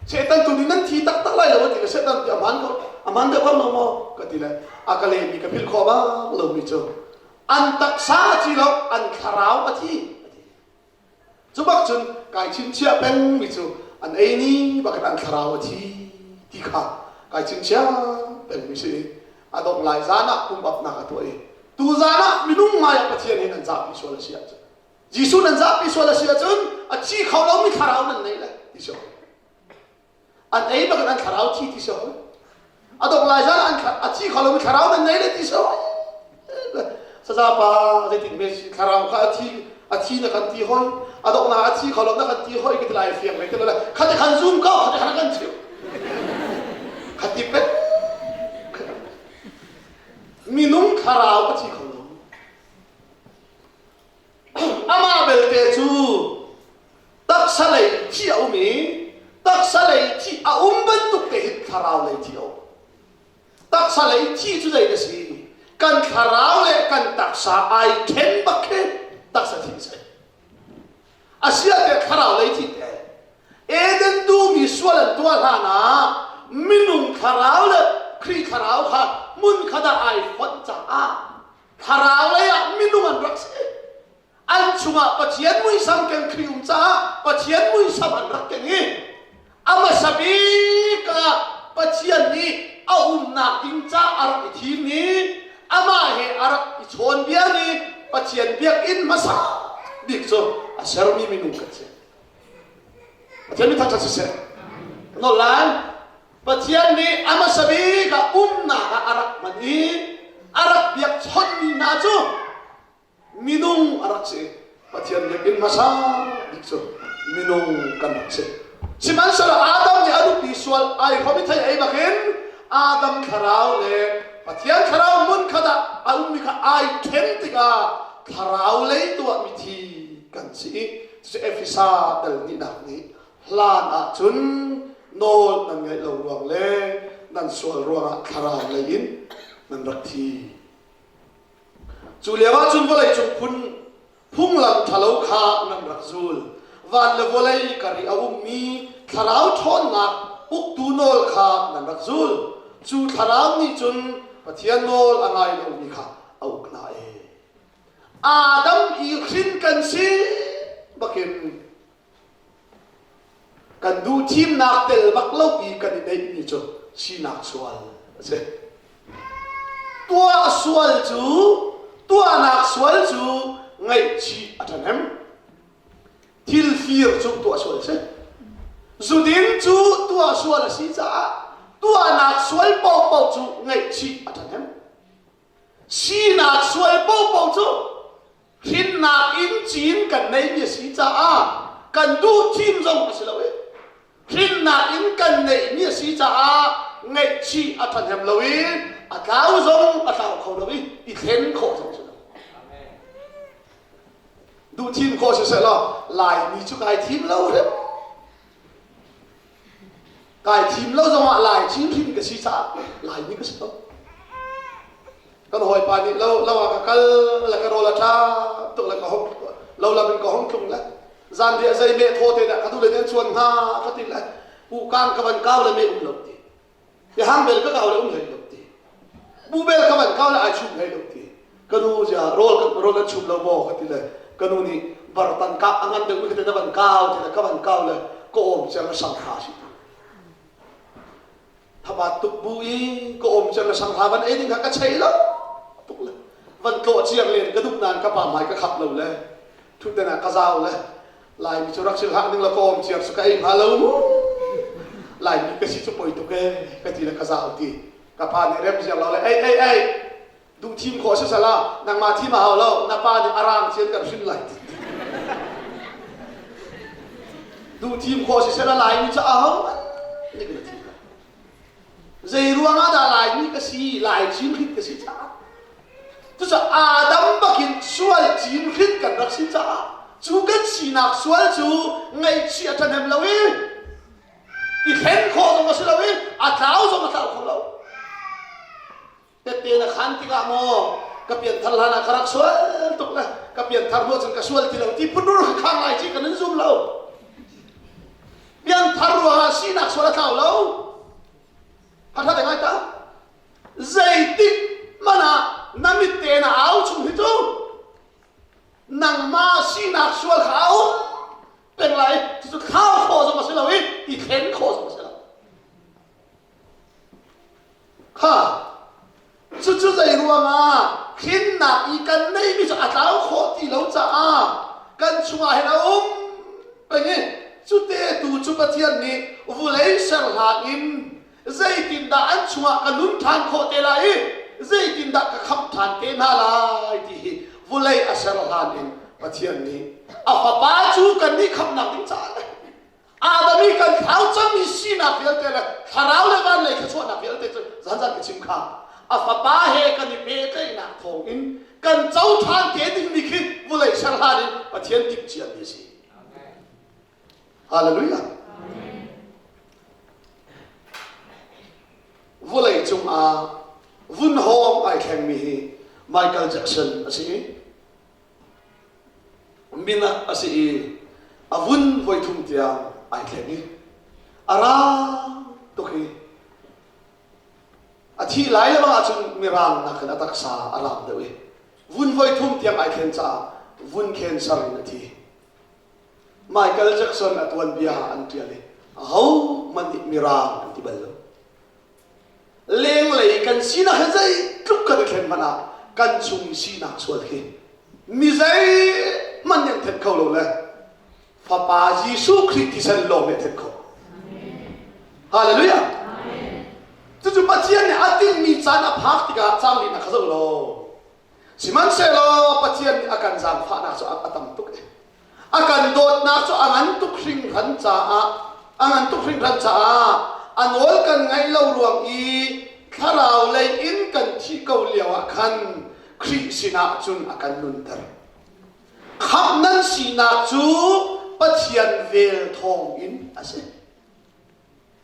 Satan tu nih nan thi taktak lai lo a ti le Satan ti a hmaan ko a hmaan deuh ko lo maw ka ti le a ka lehmi ka philh khawh bak lomi cu an taksa a thi lo an thlarau a thi. Cu bak cun kai chimchiah pengmi cu an ei ni bakin an thlarau a thi ti kha kai chimchiah pengmi si i a dongh lai zan ah pumapnak a tuah i. Tuzaan ah minung hmai ah Pathian he nan zahpi sual a si ahcun Jesuh nan zahpi sual a si ahcun a thi kho lomi thlarau nan nei le ti si an ei bak in an thlarau thi ti si a dong lai zan an a thi kho lomi thlarau nan nei le ti si saza pa zeitin me si thlarau kha a thi a thi na kan ti hoi a dong na a thi kho lo na kan ti hoi ka ti lai fiang ve te lo le khate khan zoom ko khate khan kan chim khati pet Minung thlarau a thi kho lo. Amah belte cu taksa lei thi a um i taksa lei thi a um bantuk te hin thlarau lei thi a um. Taksa lei thi cu zei a si? Kan thlarau le kan taksa ai then bak khi taksa thi a si. Asiah thlarau lei thi te Eden dum i sual an tuah hlan ah minung thlarau le Khrih thlarau kha hmun khat ah ai fonh caah thlarau lei ah minung an rak si. An chungah Pathian muisam keng Khrih um caah Pathian muisam an rak keng i a hmasa bik ah Pathian nih a umnak ding ca a rak i thim i amah he a rak i chawnbiami Pathian biakinn hmasa bik cu a sermi minung kan si. Pathian mi thangṭhat siseh. Nawl lai. Pathian nih a hmasa bik ah umnak ah a rak hman i a rak biakchawnhmi hna cu minung a rak si. Pathian biakinn hmasa bik cu minung kan rak si. Sihmanhsehlaw Adam nih a nupi sual ai hrom i thei ei bakin Adam thlarau le Pathian thlarau hmun khat ah a ummi kha ai ṭhen tikah thlarau lei tuah mithi kan si i cucu Efesa dal hnihnak nih hlan ah cun nawl nan ngaih lo ruang le nan sual ruangah thlarau lei in nan rak thi. Cu lio ah cun vawleicung phun phunglam ṭhalo kha nan rak zul. Van le vawlei kar i a ummi thlarau ṭhawnnak uktu nawl kha nan rak zul. Cu thlarau nih cun Pathian nawl a ngai lomi kha a uk hna ee. Adam i hrin kan si bakin Kan duh thimnak tel bak lo i kan i neihmi cu sinak sual a si. Tuah sual cu tuahnak sual cu ngaihchih a ṭhahnem. Thil fir cu tuah sual a si. Zudin cu tuah sual a si caah tuahnak sual paohpaoh cu ngaihchih a ṭhahnem. Sinak sual paohpaoh cu hrinnak in cin kan neihmi a si caah kan duh thim zong a si lo i hrinnak in kan neihmi a si caah ngaihchih a ṭhahnem lo i a tlau zong a tlau kho lo i i thlen khawh zong si lo. Duh thim khawh siseh law Laimi cu kai thim lo hrim. Kai thim lo zongah Lai chin hrim ka si caah Laimi ka si lo. Kan hawipa nih lo lo ah ka kal le ka rawl a ṭha tuk le ka hong lo lam in ka hong tlung le zanriah zei meh thaw te dah ka duh le den chuan hnga ka ti le kang ka van kau le me um lo ti hang bel ka kau le um hlei lo ti bu bel ka van kau le ai chum hlei lo ti ka nu zia rawl kan rawl an chum lo maw ka ti le ka nu nih bartan ka a ngan deuh mi ka te na van kau ti le ka van kau le ka awm chiang le sang hra si Thabat tuk bu i ka awm ciang le sanghra van ei ding kha ka chei lo tuk le van tlawh ciang len ka duh nain ka pa hmai ka khap lo le thutden ah ka zau le Laimi cu rak sil hlah ning la ka awm ciar cu ka ei hnga lo mu Laimi ka si cu poi tuk e ka ti le ka zau ti ka pa nih rem ziar lo le ei ei ei duh thim khawh si sala nangmah thim a hau lo na pa nih a rang cian kan hrin lai duh thim khawh si sela Laimi cu a ho nih na thim lai zei ruangah dah Laimi ka si Lai chin hrit ka si caah cucaah Adam bakin sual cin hrit kan rak si caah cu kan sinak sual cu ngaihchih a ṭhahnem lo i i thlen khawh zong a si lo i a tlau zong a tlau kho lo Tette na khan tikah maw ka pianthar hlan ah ka rak sual tuk le ka pianthar hnu cun ka sual ti lo ti phunur ka khang lai ci kan in zum lo. Pianthar ruangah sinak sual a tlau lo. Hatha ngai ta. Zeitik hmanh ah na mit te na au chung hi cu nangmah sinak sual kha a um peng lai cucu thlau khawh zong a si lo i i thlen khawh zong a si lo. Kha cucu zei ruangah hrinnak. thimnak i kan neihmi cu a tlau khawh ti lo caah kan chungah hin a um peng i cute tu cu Pathian nih vulei ser hlan in zeitindah an chungah ka nun ṭhan khawh te lai i zeitindah ka khamh ṭhan te hna lai ti hi vulei a ser hlan in Pathian nih a fapa cu kannih khamhnak ding caah le Adam i kan thlau cangmi sinak vialte le thlarau le van lei thluachuahnak vialte cu zanzan ka chim kha a fapa he kan i pehtlaihnak thawng in kan co ṭhan te dingmi khi vawlei ser hlan in Pathian timh ciami a si. Hallelujah. Vawlei cungah vunhawng ai thlengmi hi Michael Jackson a si i minak a si i a vun voithum tiang ai thleng i a rang tuk i a thih lai le bang ahcun mirang nakin a taksa a rang deuh i vun voithum tiang ai thlen caah vun cancer in a thi. Michael Jackson a tuanbia an ṭial i ahohmanh nih mirang an ti bal lo. Lenglei kan sinak hi zeitluk kan i thlen hmanh ah kan chung sinak sual khi mi zeihmanh nih an then kho lo le Fapa Jesuh Khrih thisen lawng nih a then khawh. Hallelujah. Cucu Pathian nih a tinhmi caan a phak tikah caang linak kha zoh law sihmanhsehlaw Pathian nih a kan zaangfahnak cu a tam tuk i A kan dawtnak cu a ngan tuk hringhran caah a ngan tuk hringhran caah a nawl kan ngaih lo ruang i thlarau lei in kan thih ko lio ah khan Khrih sinah cun a kan nunter. Khamh nan sinak cu Pathian vel thawng in a si.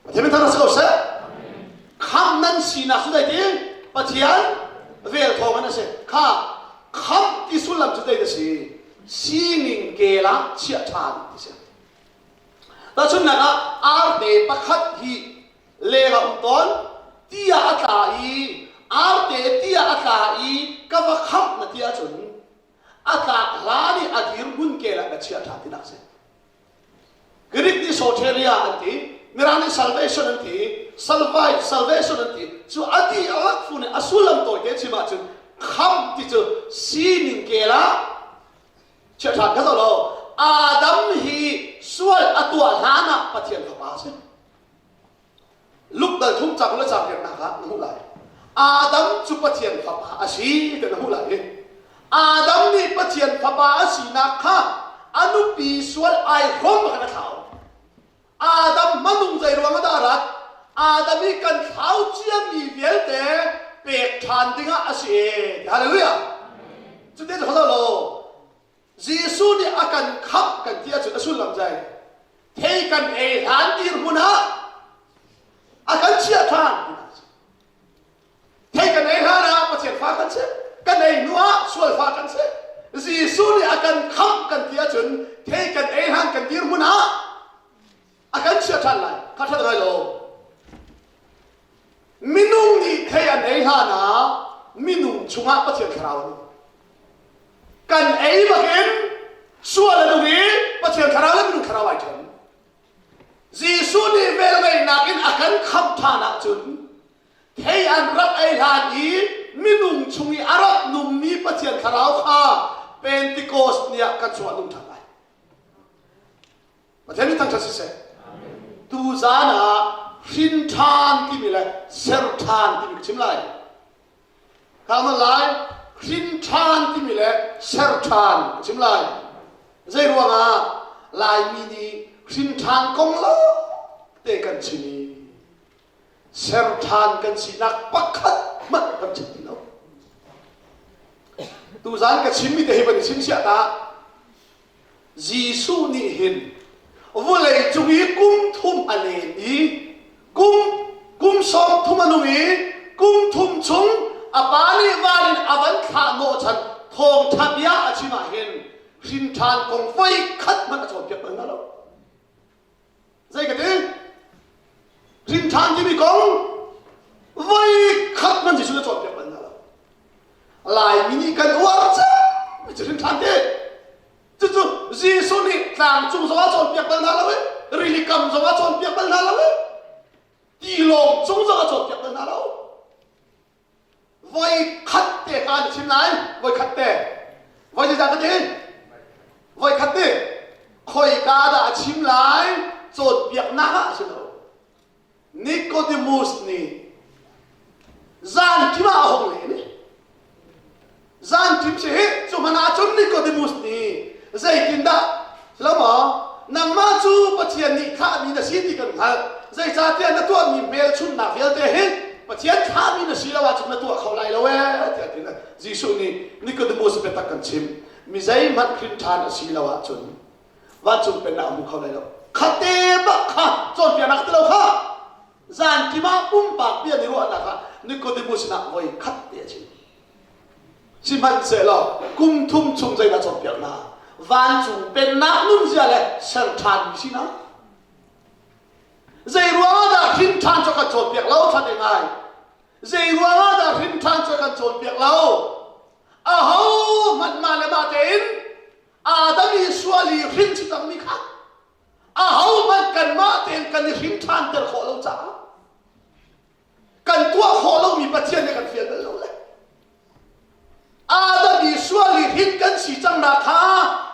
Pathian min thang si ko seh. Khamh nan sinak cu zeiti? Pathian vel thawng in a si. Kha khamh ti sullam cu zei a si? Sining kel ah chiah ṭhan ti si. Tahchunhnak ah arte pakhat hi leng ah um tawn ti ah a tla i arte ti ah a tla i ka va khamh na ti ahcun a tlak hlan i a dirhmun kel ah na chiah ṭhan tinak a si. Greek nih soteria an ti, Mirang nih salvation an ti, salvai, salvation an ti. Cu a ti a rak fu nih a sullam tawite chim ahcun khamh ti cu sining kel ah chiah ṭhan kha lo. Adam hi sual a tuah hlan ah Pathian fapa a si. Luke dal thum cang le cang riaknak ah na hmuh lai. Adam cu Pathian fapa a si ti na hmuh lai. Adam nih Pathian fapa a sinak kha a nupi sual ai hrawm khan a thlau. Adam hmanung zei ruang ah dah a rat? Adam i kan thlau ciami vialte pek ṭhan dingah a si. Hallelujah. Cutin cu lo. Jesuh nih a kan khamh kan ti ahcun a sullam zei? Thei kan ei hlan dirhmun ah a kan chiah ṭhan. Thei kan ei hlan ah Pathian fa kan si. Kan ei hnu ah sual fa kan si. Jesuh nih a kan khamh kan ti ahcun thei kan ei hlan kan dirhmun ah a kan chiah ṭhan lai. Kha ṭhat lai lo. Minung nih thei an ei hlan ah minung chungah Pathian thlarau an um. Kan ei bakin sual a nung i Pathian thlarau le minung thlarau ai ṭhen. Jesuh nih velngeihnak in a kan khamh ṭhan ahcun thei an rak ei hlan i minung chung i a rak nungmi Pathian thlarau kha Pentecost ni ah kan chungah nung ṭhan lai. Pathian nih thangṭhat siseh. Tuzaan ah hrin ṭhan timi le ser ṭhan timi ka chim lai. Ka lai hrin ṭhan timi le ser ṭhan ka chim lai. Zei ruangah Laimi nih hrin ṭhan kong lo te kan chim i ser ṭhan kan sinak pakhat hmanh kan chim ti lo. Tuzaan ka chimmi te hi van i chimsiah ta. Jesuh nih hin vawlei cung i kum thum a len i kum kum sawm thum a nung i kum thum chung a pa nih van in a van thlah hnawhchan thawngṭha bia a chim ah hin hrin ṭhan kong voi khat hmanh a cawnpiak bal hna lo. Zei ka ti? Hrin ṭhan timi kong voi khat hmanh Jesuh nih a cawnpiak bal hna lo. Laimi nih kan uar cem cu hrin ṭhan ti. Cucu Jesuh nih tlang cung zong ah cawnpiak bal hna lo i rili kam zong ah cawnpiak bal hna lo i tilawng cung zong ah cawnpiak bal hna lo. Voi khat te kha. Khoika na chim lai? Voi khat te. Voi zeizah ka ti? Voi khat te. Khoika dah a chim lai? Cawnpiaknak ah a si lo. Nicodemus nih zan kim ah a hong len i zan kim si hi cu hmanh ah cun Nicodemus nih zeitindah lo maw nangmah cu Pathian nih thlahmi na si ti kan hngalh zeicahtiah na tuahmi hmelchunhnak vialte hi Pathian thlahmi na si lo ahcun na tuah kho lai lo ee tiah ti Jesuh nih Nicodemus biatak kan chim mi zeihmanh hrin ṭhan a si lo ahcun vancung pennak a hmu kho lai lo khate bak kha cawnpiaknak ti lo kha zan kim ah pumpak bia ni ruahnak ah Nicodemus sinah voi khat te a chim sihmanhsehlaw kum thum chung zeidah cawnpiak hna vancung pennak nunzia le ser ṭhanmi sinak zei ruangah dah hrin ṭhan cu kan cawnpiak lo ṭhan ngai zei ruangah dah hrin ṭhan cu kan cawnpiak lo aho hmanh mah le mah tein Adam i sual i hrin si cangmi kha ahohmanh kanmah tein kan i hrin ṭhanter khawh lo caah kan tuah khawh lomi Pathian nih kan fial bal lo le Adam i sual i hrin kan si cangnak kha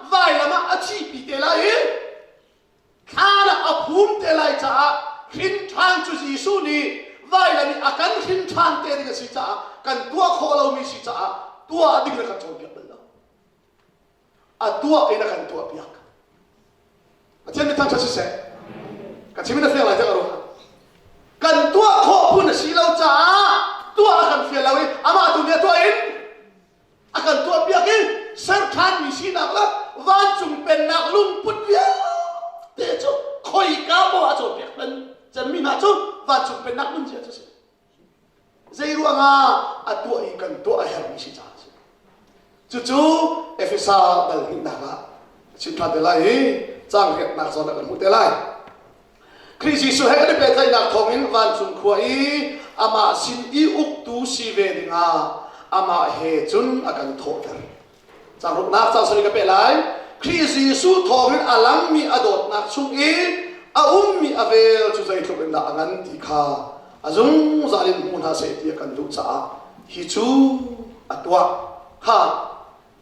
vailam ah a thihpi te lai i thlan ah a phum te lai caah hrin ṭhan cu Jesuh nih vailam i a kan hrin ṭhan te ding a si caah kan tuah khawh lomi si caah tuah ding na kan cawnpiak bal lo. A tuah in a kan tuah piak. Pathian mi thangṭhat siseh. Ka chim in a fiang lai tiah ka ruah. Kan tuah khawh phun a si lo caah tuah a kan fial lo i amah tu nih a tuah in a kan tuah piak i ser ṭhanmi sinak le vancung pennak lungput vialte cu khoika maw a cawnpiak pen cemmi hna cu vancung pennak nunzia cu a si. Zei ruangah a tuah i kan tuah a herhmi si caah a si. Cucu Efesa dal hnihnak ah chim ṭhan te lai i caang riatnak zawn ah kan hmuh te lai. Khrih Jesuh he kan i pehtlaihnak thawngin vancung khua i amah sin i uktu si ve dingah amah he cun a kan thawhter. Caang ruknak caang sarih ka peh lai. Khrih Jesuh thawngin a langmi a dawtnak chung i a ummi a vel cu zeitluk in dah a ngan ti kha a zungzal in hmu hna seh ti a kan duh caah hi cu a tuah. Kha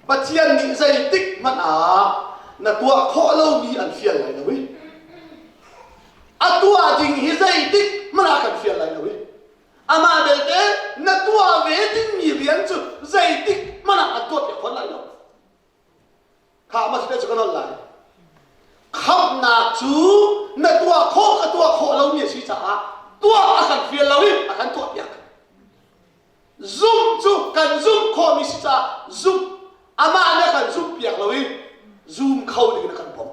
Pathian nih zeitik hmanh ah na tuah khawh lomi an fial lai lo i a tuah ding hi zeitik hmanh ah kan fial lai lo i Amah belte na tuah ve dingmi rian cu zeitik hmanh ah an tuahpiak fawn lai lo. Kha mah cu ka nolh lai. Khamhnak cu na tuah khawh ka tuah khawh lomi a si caah tuah a kan fial lo i a kan tuahpiak. Zumh cu kan zumh khawhmi si caah zumh amah nih a kan zumhpiak lo i zum kho ding in a kan bawmh.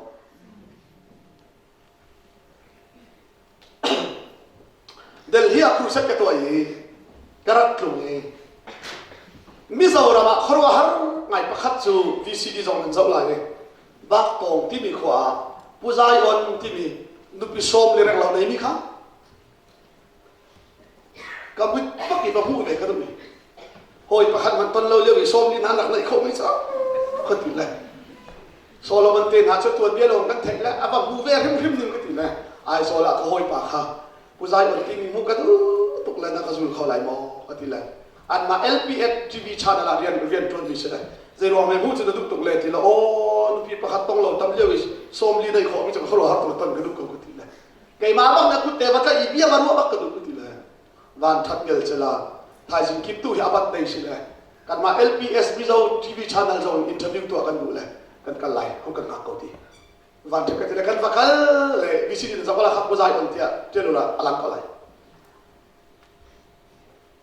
Delhi ah crusade ka tuah i ka rak tlung i Mizoram ah khuaruahhar ngai pakhat cu VCD zong nan zoh lai i Baktawng timi khua ah Pu Zion timi nupi sawm le renglo neimi kha ka mit bak i va hmuh ve ka duh i hawi pakhat hmanh ton lo lio i sawm li hna rak neih khawh mi cu ka ti le Solomon te hna cu tuanbia lawng kan theih le a va hmu ve hrimhrim ning ka ti le Aizawl ah ka hawipa kha Pu Zai On timi hmuh ka duh tuk le na ka zul kho lai maw ka ti le anmah LPN TV channel ah rian rian ṭuan mi si le zei ruang me hmuh cu na duh tuk le ti le aw nupi pakhat tong lo tam lio i sawm li nei khawh mi cu khuaruahhar tuk ton ka duh ko ka ti le keimah bak na kut te va tlaih i bia va ruah bak ka duh ka ti le van that ngel cela thaizing kip tu hi abat nei si le kanmah LPS Mizo TV channel zong interview tuah kan duh le kan kal lai hung kan ngak ko ti van ṭhek ka ti le kan va kal le VCD in zakwala khap zai on tiah tial ula alang ko lai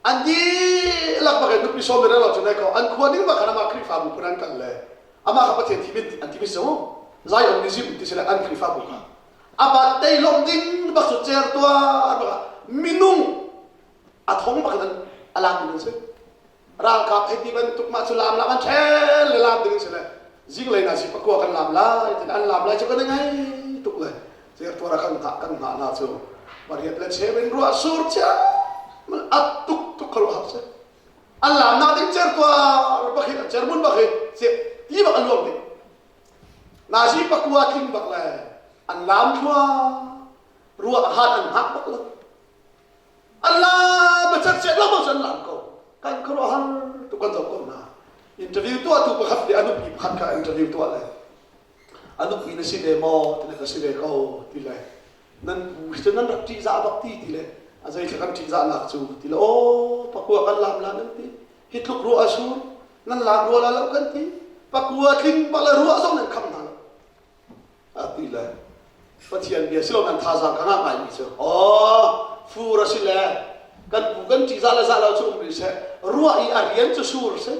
an dihlak bak in nupi sawm le lo cu ko an khua ning bak khan amah Khrihfabu phun an kal le amah kha Pathian thim an timi si Zionism ti si le an Khrihfabu kha abat tei lom ding bak cu cer tuar bak minung a thong bak in a lam ding an si ralkap hei ti bantuk mah cu lam lam an ṭhel le lam ding si le zinglei na si pakua kan lam lai tin an lam lai cu kan i ngai tuk le cer tuar kan hngah kan hngah na cu pariat le cheu in ruah sur chia at tuk tuk khalo hak se an lam nak ding cer tuar bak hi an cer mun bak hi ti bak an luang ding na si pakua tling bak le an lam thua ruah hat an hngak bak lo an lam a cer cer lo an lam ko. Kan khuaruahhar tuk kan zoh ko hna. Interview tuahtu pakhat nih a nupi pakhat kha interview tuah le a nupi na si ve maw ti le ka si ve ko ti le nan pu cu nan rak ṭihzah bak ti ti le a zeithla kan ṭihzahnak cu ti le aw pakua kan lam la nan ti hi tluk ruah a sur nan lam rua la lo kan ti pakua tling bak le ruah zong nan kham hna lo a ti le Pathian bia si lo nan thazaang ka ngah ngaimi cu aw fur a si le kan pu kan ṭihzah le zah lo cu um rih seh ruah i a rian cu sur si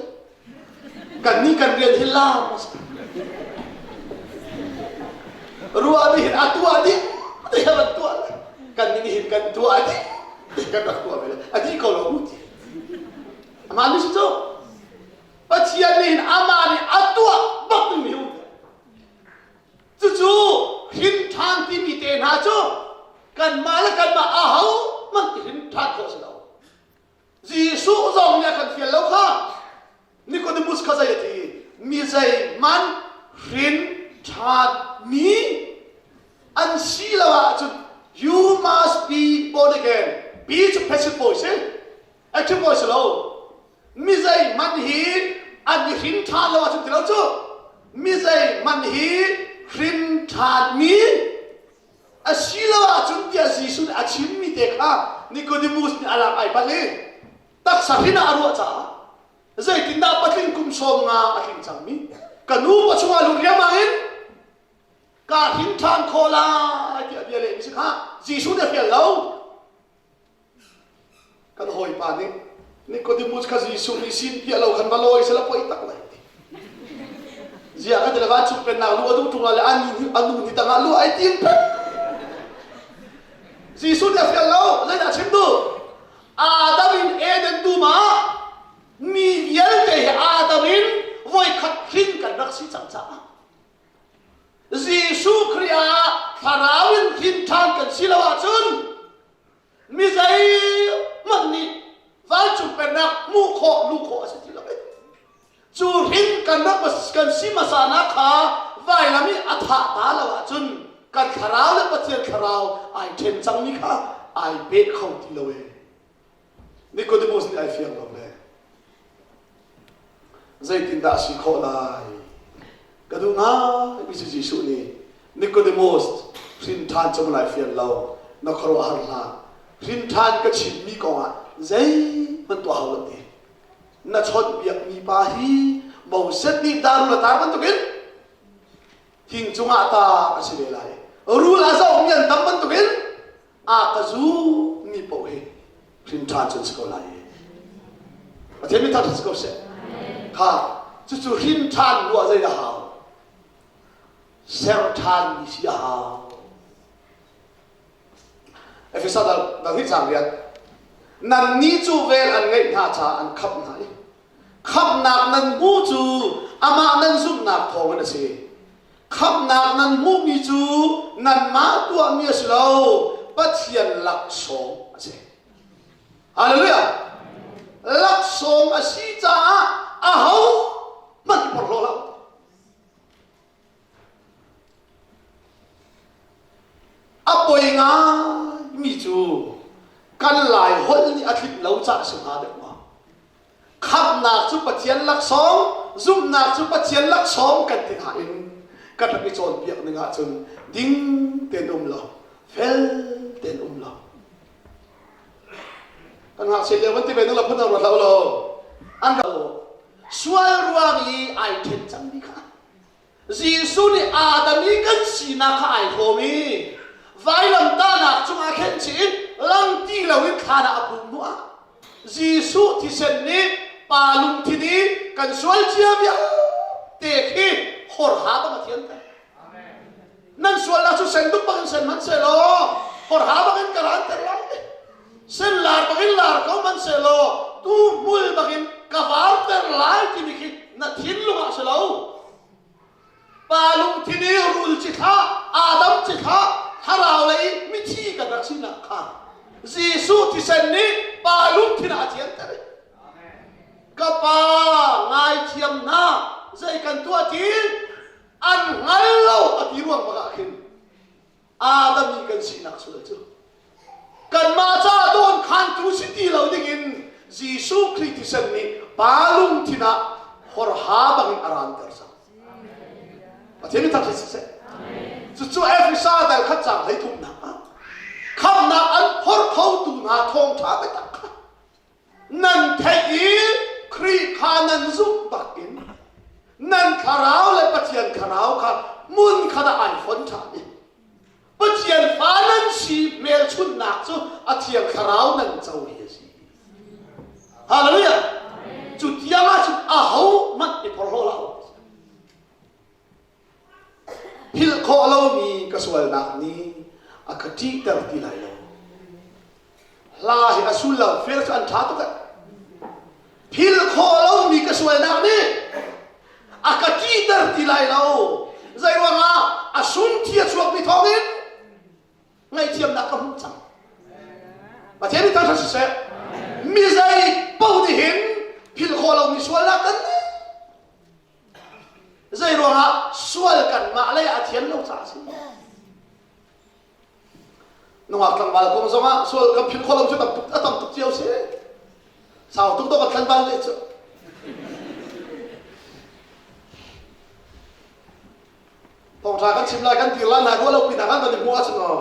kan nih kan rian hi lam a si ruah nih hin a tuah dih ti he van tuah kan nih hin kan tuah dih ti kan rak tuah ve le a dih ko lo mu ti amah nih si cu Pathian nih hin amah nih a tuah bak dingmi um Cucu hrin ṭhan timi te hna cu kanmah le kanmah aho hmanh i hrin ṭhan khawh si lo. Jesuh zong nih a kan fial lo kha. Nicodemus kha zei a ti? Mi zeihmanh hrin ṭhan mi an si lo ahcun you must be born again. Be cu passive voice si. Active voice lo. Mi zeihmanh hi an i hrin ṭhan lo ahcun ti lo cu mi zeihmanh hi hrin ṭhanmi a si lo ahcun tiah Jesuh nih a chimmi te kha Nicodemus nih a lak ai palh i taksa hrin ah a ruah caah zeitindah patling kum sawm nga a tling cangmi ka nu pa chungah lung riangmang in kaa hrin ṭhan khawh lai tiah bia lehmi si kha Jesuh nih a fial lo. Kan hawipa nih Nicodemus kha Jesuh nih sin piah lo khan va lawi sela poi tak lai ti. Ziah kan ti le vancung pennak lu a duh ṭung le a nu ni tangah lu ai tim peng. Jesuh nih a fial lo, zeidah chim duh? Adam in Eden dum ah mi vialte hi Adam in voikhat hrin kan rak si cang caah Jesuh Khrih ah thlarau in hrin ṭhan kan si lo ahcun mi zeihmanh nih vancung pennak hmuh khawh luh khawh a si ti lo cu hrin kan rak kan si hmasa kha vailam i a thah ta lo ahcun kan thlarau le Pathian thlarau ai ṭhen cangmi kha ai peh kho ti lo e Nicodemus nih ai fiang lo le zeitindah a si khawh lai ka duh ngai mi cu Jesuh nih Nicodemus hrin ṭhan cu lai fian lo na khuaruahhar hlah hrin ṭhan ka chimmi kongah zeihmanh tuah hau lo ti na chawnhbiak mi pa hi Moses nih darul a tar bantukin thing cungah ta a si ve lai rul a zohmi an tam bantukin a ka zu mi paoh hi hrin ṭhan cun si ko lai Pathian mi thangṭhat si ko seh kha cucu hrin ṭhan ruah zei a hau ser ṭhan mi si a hau Efesa dal dal hi cang riat nan ni cu vel an ngeih hna caah an khamh hna i khamhnak nan hmu cu amah nan zumhnak thawngin a si Khamhnak nan hmuhmi cu nanmah tuahmi a si lo, Pathian laksawng a si. Hallelujah! Laksawng a si caah aho hmanh porhlaw hlah. A poi ngaimi cu kan Lai holh nih a tlinh lo caah a si hnga deuh maw? Khamhnak cu Pathian laksawng, zumhnak cu Pathian laksawng kan ti nain kan rak i cawnpiak ning ahcun ding tein um lo, fel tein um lo. Kan ngakchia lio kan ti ve nung la phun ruat hlah law an rak sual ruang i ai ṭhen cangmi kha Jesuh nih Adam i kan sinak kha ai hlawm i vailamtahnak cungah khen chih in lang ti loin thlan ah a pum hnuah Jesuh thisen nih pa lungthin i kan sual cia vialte khi horha bang a thianter. Nan sualnak cu senduk bangin sen hmanhsehlaw horha bangin ka ranter lai. Sen lar bangin lar ko hmanhsehlaw tu hmul bangin ka varter lai timi khi na thinlung ah si lo. Pa lungthin i rul ci thlah, Adam ci thlah, thlarau lei mithi kan rak sinak kha Jesuh thisen nih pa lungthin ah a thianter. Ka pa ngaithiam hna zei kan tuah ti an hngal lo a ti ruang bak ah khin Adam i kan sinak sual cu kanmah caah dawnkhantu si ti lo dingin. Jesuh Khrih thisen nih pa lungthin ah horha bangin a ranter cang. Pathian min thangṭhat siseh. Cucu Efesa dal khat caang hleithumnak ah khamhnak an phorh khotu hna thawngṭha biatak kha nan theih i Khrih kha nan zumh bakin nan thlarau le Pathian thlarau kha hmun khat ah ai fon ṭhan i Pathian fa nan si hmelchunhnak cu a thiang thlarau nan co hi a si. Hallelujah! Cu tiang ah cun aho hmanh i phorhlaw hlah u. Philh khawh lomi ka sualnak nih a ka ṭihter ti lai lo. Hla hi a sullam fel cu an ṭha tuk eh. Philh khawh lomi ka sualnak nih a ka ṭihter ti lai lo. Zei ruangah a sung thi a chuakmi thawngin ngaihthiamnak ka hmuh cang. Pathian nih thangṭhat siseh. Mi zei paoh nih hin philh khawh lomi sualnak kan ngei. Zei ruangah sual kanmah lei a thian lo caah a si. Nungak tlangval kong zongah sual kan philh khawh lo cu tam tuk a tam tuk cio si. Sau tuk dawh kan thlan bal le cu. Thawngṭha kan chim lai kan dir lai hna ruah lo pi hna kan kan i hmuh ahcun aw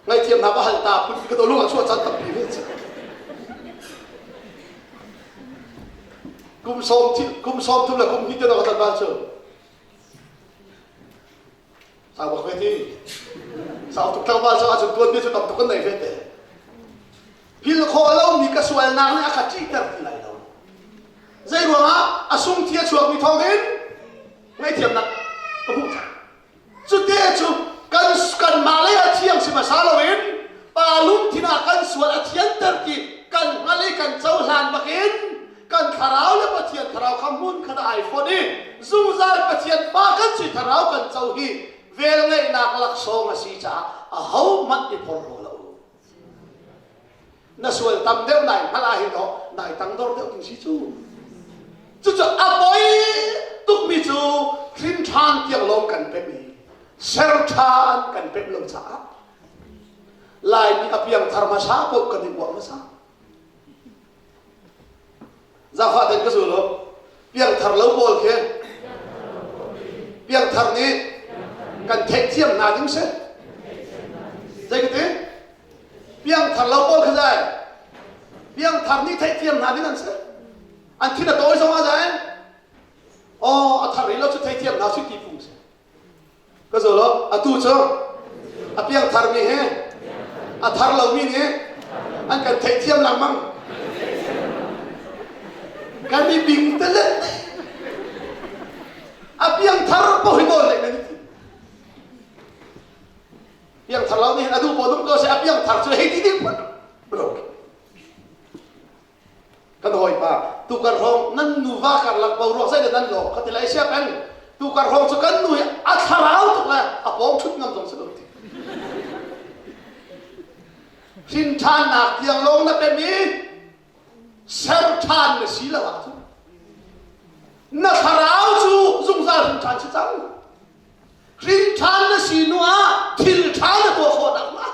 ngaihthiam hna va hal ta phun ka lung a chuah caan tampi ve cu. Kum sawm kum sawm thum le kum hnih te ka tlangval cu. Sau bak ve ti. Sau tuk tlangval cu ahcun tuan bia cu tam tuk kan nei ve te. Philh khawh lomi ka sualnak nih a ka ṭihter ti lai lo. Zei ruangah a sung thi a chuakmi thawngin ngaihthiamnak ka hmuh cang. Cute cu kan kanmah lei a thiang si hmasa loin pa lungthin ah kan sual a thianter ti kan hngalh i kan cohlan bakin kan thlarau le Pathian thlarau kha hmun khat ah ai fonh i zungzal Pathian fa kan si thlarau kan co hi velngeihnak laksawng a si caah ahohmanh i phorhlaw lo. Na sual tam deuh nai hngalh ah hin nai tangdor deuh ding si cu. Cucu a poi tukmi cu hrin ṭhan tiang lawng kan pemh i ser ṭhan kan pemh lo caah Laimi a piangthar hmasa paoh kan i uah hmasa. Zaangfah ten ka zul u. Piangthar lo pawl khi piangthar nih kan theihthiam hna ding si. Zei ka ti? Piangthar lo pawl kha zai. Piangthar nih theihthiam hna ding an si. An thin a tawi zong ah zai. Aw, a thar rih lo cu theithiam hna si ti phung si. Ka zo lo, atu cu a piangthar mi he a thar lomi nih an kan theihthiam lengmang. Kan i bing te le a piangthar paoh hi nawl leh nan i tim. Piangthar lo nih hin a duh paoh dum ko seh a piangthar cu hei ti ding phun lo. Kan hawipa tukar hrawng nan nuva karlak boruak zeidah nan lawh ka ti lai sia peng tukar hrawng cu kan nu hi a thlarau tuk le a pawng ṭhut ngam zong si lo ti. Hrin ṭhannak tiang lawng na pem i ser ṭhan na si lo ahcun na thlarau cu zungzal hrin ṭhan si cang. Hrin ṭhan na si hnu ah thil ṭha na tuah khawh nakhnga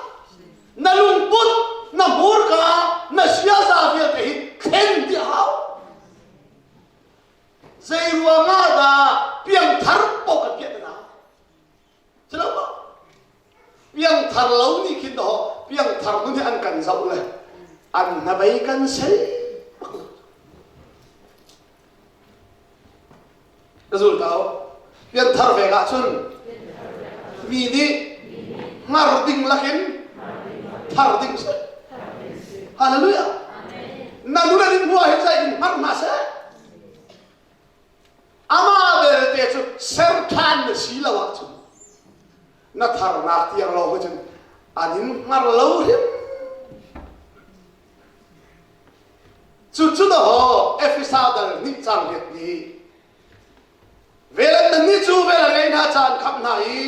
na lungput, na hmurka, na siaza vialte hi thlen dih a hau. Zei ruangah dah piangthar paoh kan piah na? Si lo maw? Piangthar lo nih khin dawh piangthar nun hi an kan zoh le an hnabei kan sei bak lo. Ka zul ko. Pianthar vek ahcun mi nih hngar ding lakin thar ding si. Hallelujah. Na nun an in hmuh ahhin zai in hngar hna seh. Amah belte cu ser ṭhan na si lo ahcun na tharnak tiang lo cun an in hngar lo hrim. Cucu dawh Efesa dal hnih cang riat nih vel an nannih cu vel a ngei hna ca an khamh hna i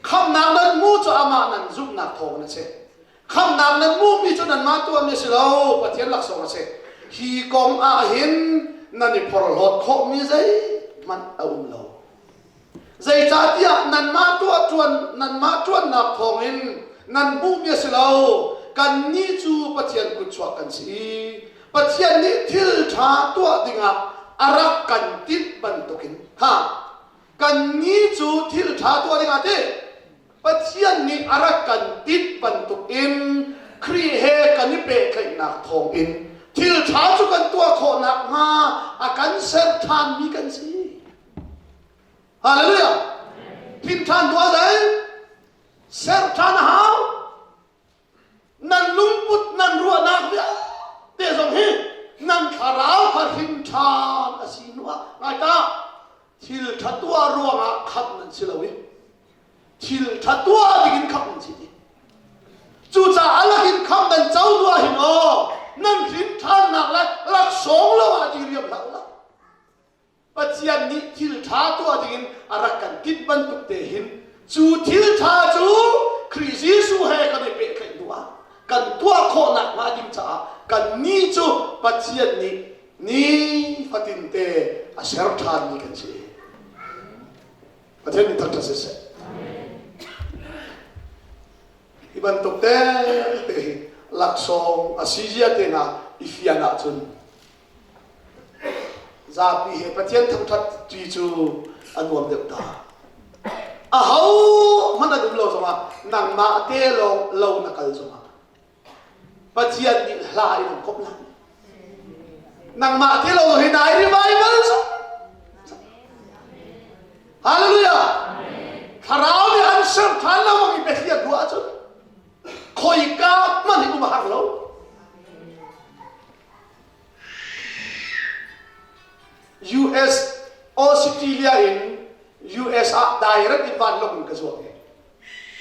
khamhnak nan hmuh cu amah nan zumhnak thawngin a si. Khamhnak nan hmuhmi cu nanmah tuahmi a si lo, Pathian laksawng a si. Hi kong ah hin nan i phorhlawt khawhmi zeihmanh a um lo. Zeicahtiah nanmah tuah ṭuan nanmah ṭuannak thawngin nan hmuhmi a si lo. Kannih cu Pathian kutchuak kan si i. Pathian nih thil ṭha tuah dingah a rak kan tinh bantukin ha kannih cu thil ṭha tuah dingah ti Pathian nih a rak kan tinh bantukin Khrih he kan i pehtlaihnak thawngin thil ṭha cu kan tuah khawh nakhnga a kan ser ṭhanmi kan si. Hallelujah! Thil ṭhan tuah zei? Ser ṭhan a hau. Nan lungput nan ruahnak vialte zong hi nan thlarau kha hrin ṭhan a si hnu ah ngai ta thil ṭha tuah ruangah khamh nan si lo i thil ṭha tuah dingin khamh nan si ti. Cucaah lakin khamh nan co hnu ah hin aw nan hrin ṭhannak le laksawng lo ah diriam hlah u la. Pathian nih thil ṭha tuah dingin a rak kan tinh bantuk te hin cu thil ṭha cu Khrih Jesuh he kan i pehtlaih hnu ah kan tuah khawh nakhnga ding caah kannih cu Pathian nih nifatinte a ser ṭhanmi kan si. Pathian nih thangṭhat siseh. Hi bantuk te te hi laksawng a si zia te hna i fian ahcun Zapi he Pathian thangṭhat ṭi cu a nuam deuh ta. Aho hmanh an um lo zongah nangmah te lawng lo na kal zongah Pathian nih hla in an komh lai. Nangmah te lo hi nai revival cu. Hallelujah! Thlarau nih an ser ṭhan lo i Pathian ruah ahcun khoika hmanh in um a har lo. US Australia in US ah direct in vanlawng in ka zuang i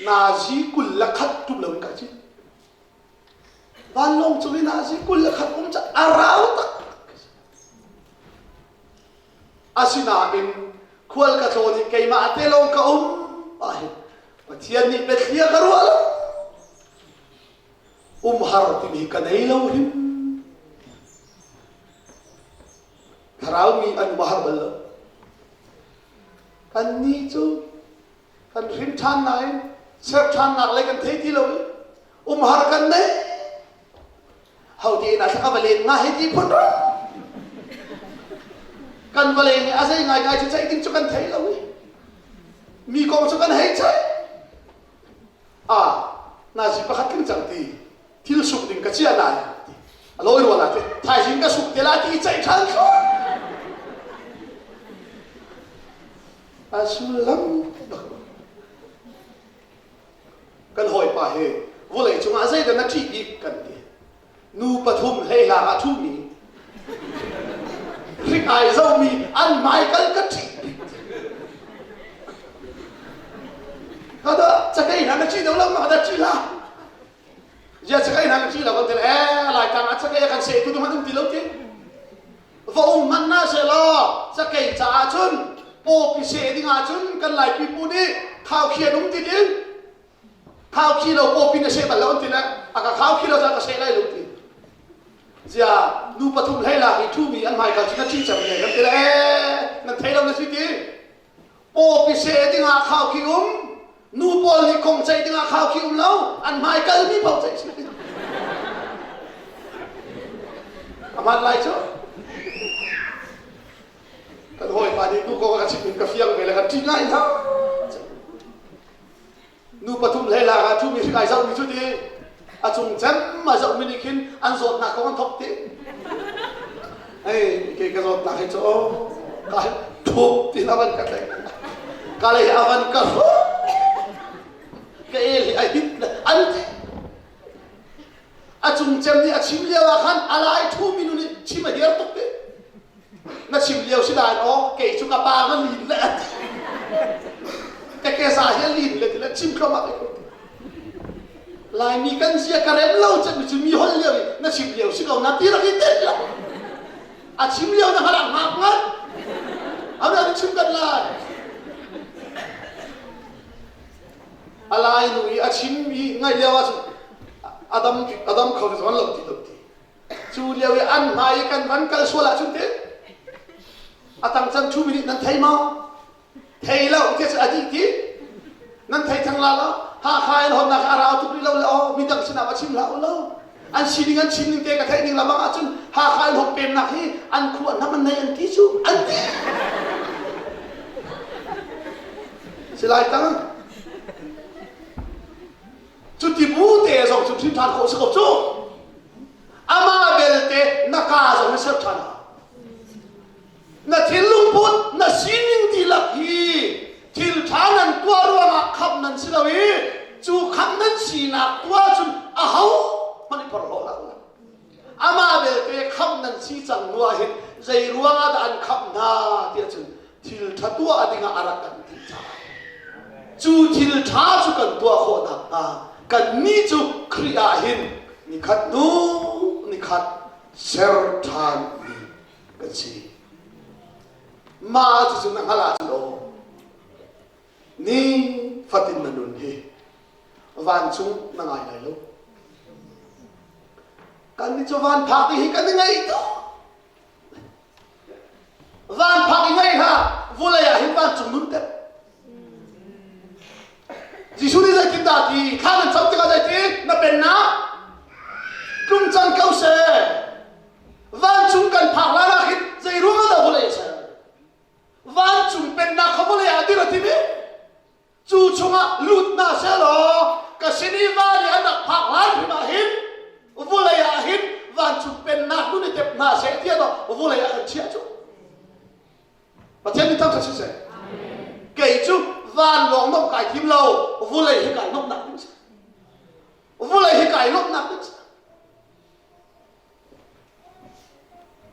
nazi 21 tum lo in ka ci. Vanlawng cung i nazi 21 um ca a rau tak. Asinain khual ka tlawn i keimah te lawng ka um ah hin Pathian nih biathli a ka ruah lo. Umhar timi ka nei lo hrim. Thlarau mi an umhar bal lo. Kannih cu kan hrin ṭhan nain ser ṭhannak lei kan thei ti lo i umhar kan nei. Ho te inn ah thla ka va len nga hei ti phun ro. Kan va leng i a zei ngaingai cu ceih ding cu kan thei lo i mi kong cu kan hei ceih. Ah, nazi pakhat tling cang ti thil suk ding ka chia nai ti a lawi rual ah ti thaizing ka suk te la ti ceih ṭhan thlu a sullam bak kan hawipa he vawlei cungah zeidah na ṭih bik kan ti Nu pathum hleihlang ah ṭhumi hrik ai zomi an hmaikal ka ṭih bik. Kada cakei hna na ṭih do lo ma kada ṭih la. Zia cakei hna na ṭih lo kan ti eh Laitlang ah cakei a kan seh tu tu hmanh um ti lo ti. Va um hmanh na se law cakei caah cun pawpi seh ding ah cun kan Lai pipu nih khau khian um ti ding. Khau khi lo pawpi na seh bal lo an ti le a ka khau khi lo ca ka seh lai lo ti. Zia nu pathum hlei lak i ṭhumi an hmaikal cu na ṭhi cem ne kan ti le ee nan thei lo na si ti. Pawpi seh dingah khau khi um nu pawl nih kong ceih dingah khau khi um lo an hmaikal mi paoh ceih si. Aman lai cu. Kan hawipa nih nu kong a ka chimh in ka fiang ve le ka ṭih ngai hna. Nu pathum hlei-lak ah ṭhumi hrik ai zohmi cu ti a cung cem a zohmi nih khin an zawtnak kong an thok ti. Hei, kei ka zawtnak hi cu ka thup ti a van ka tlaih. Ka lei a van ka hruh. Ka el hi a hit le an ti. A cung cem nih a chim lio ah khan a lai ṭhumi nu nih chim a hiar tuk ti. Na chim lio si nain aw kei cu ka pa nga lin le ati. Ka keza hi a lin le ti le chim thluahmah ve ko ti. Laimi kan zia ka rem lo cem cu mi hol lio i na chim lio si ko na ti rak i tet lo. A chim lio na hngalh ngak ngat. Ame an chim kan lai. A lai nu i a chim i ngaih lio ah cun adam adam kho ti zon lo ti lo ti. Cu lio i an hmai i kan van kal sual ahcun teh a tang chan ṭhumi nih nan thei maw? Thei lo ti a dih ti. Nan thei theng la lo. Hakha in honnak a rau tuk rih lo le aw midang sinah va chim hlah u law. An sining an chim ning te ka theih ning lamang ahcun Hakha in hong pemnak hi an khua hnam an nei an ti cu an ti. Si lai tang. Cuti bu te zong cu ṭhin ṭhan khawh si ko cu. Amah belte na ka zong hi ser ṭhan hau. Na thinlung put, na sining dihlak hi thil ṭha nan tuah ruangah khamh nan si lo i cu khamh nan sinak tuah cun aho hmanh i porhlaw hlah u. Amah belte khamh nan si cang hnu ah hin zei ruangah dah an khamh hna tiah cun thil ṭha tuah dingah a rak kan ti caah cu thil ṭha cu kan tuah khawh nakhnga kannih cu Khrih ah hin nikhat hnu nikhat ser ṭhan mi kan si. Mah cucu na hngalh ahcun aw ni fatin na nun hi vancung na ngai lai lo. Kan nih cu van phak hi kan i ngaih tuk. Van phak i ngaih hlah vulei ah hin vancung nun deuh. Jesuh nih zeitindah ti thla nan cam tikah zeitin na pennak tlung cang ko seh. Vancung kan phak lai ah khin zei ruang ah dah vawlei a ser? Vancung pennak kha vawlei ah dir a tim i cu chungah lut hna seh law ka sin i van i an rak phak lai hrim ah hin vawlei ah hin vancung pennak nun i tep hna seh tiah daw vawlei ah kan chiah cu. Pathian nih thangṭhat siseh. Kei cu van lawng nomh kai thim lo, vawlei hi kai nomhnak ding si. Vawlei hi kai lawmhnak ding si.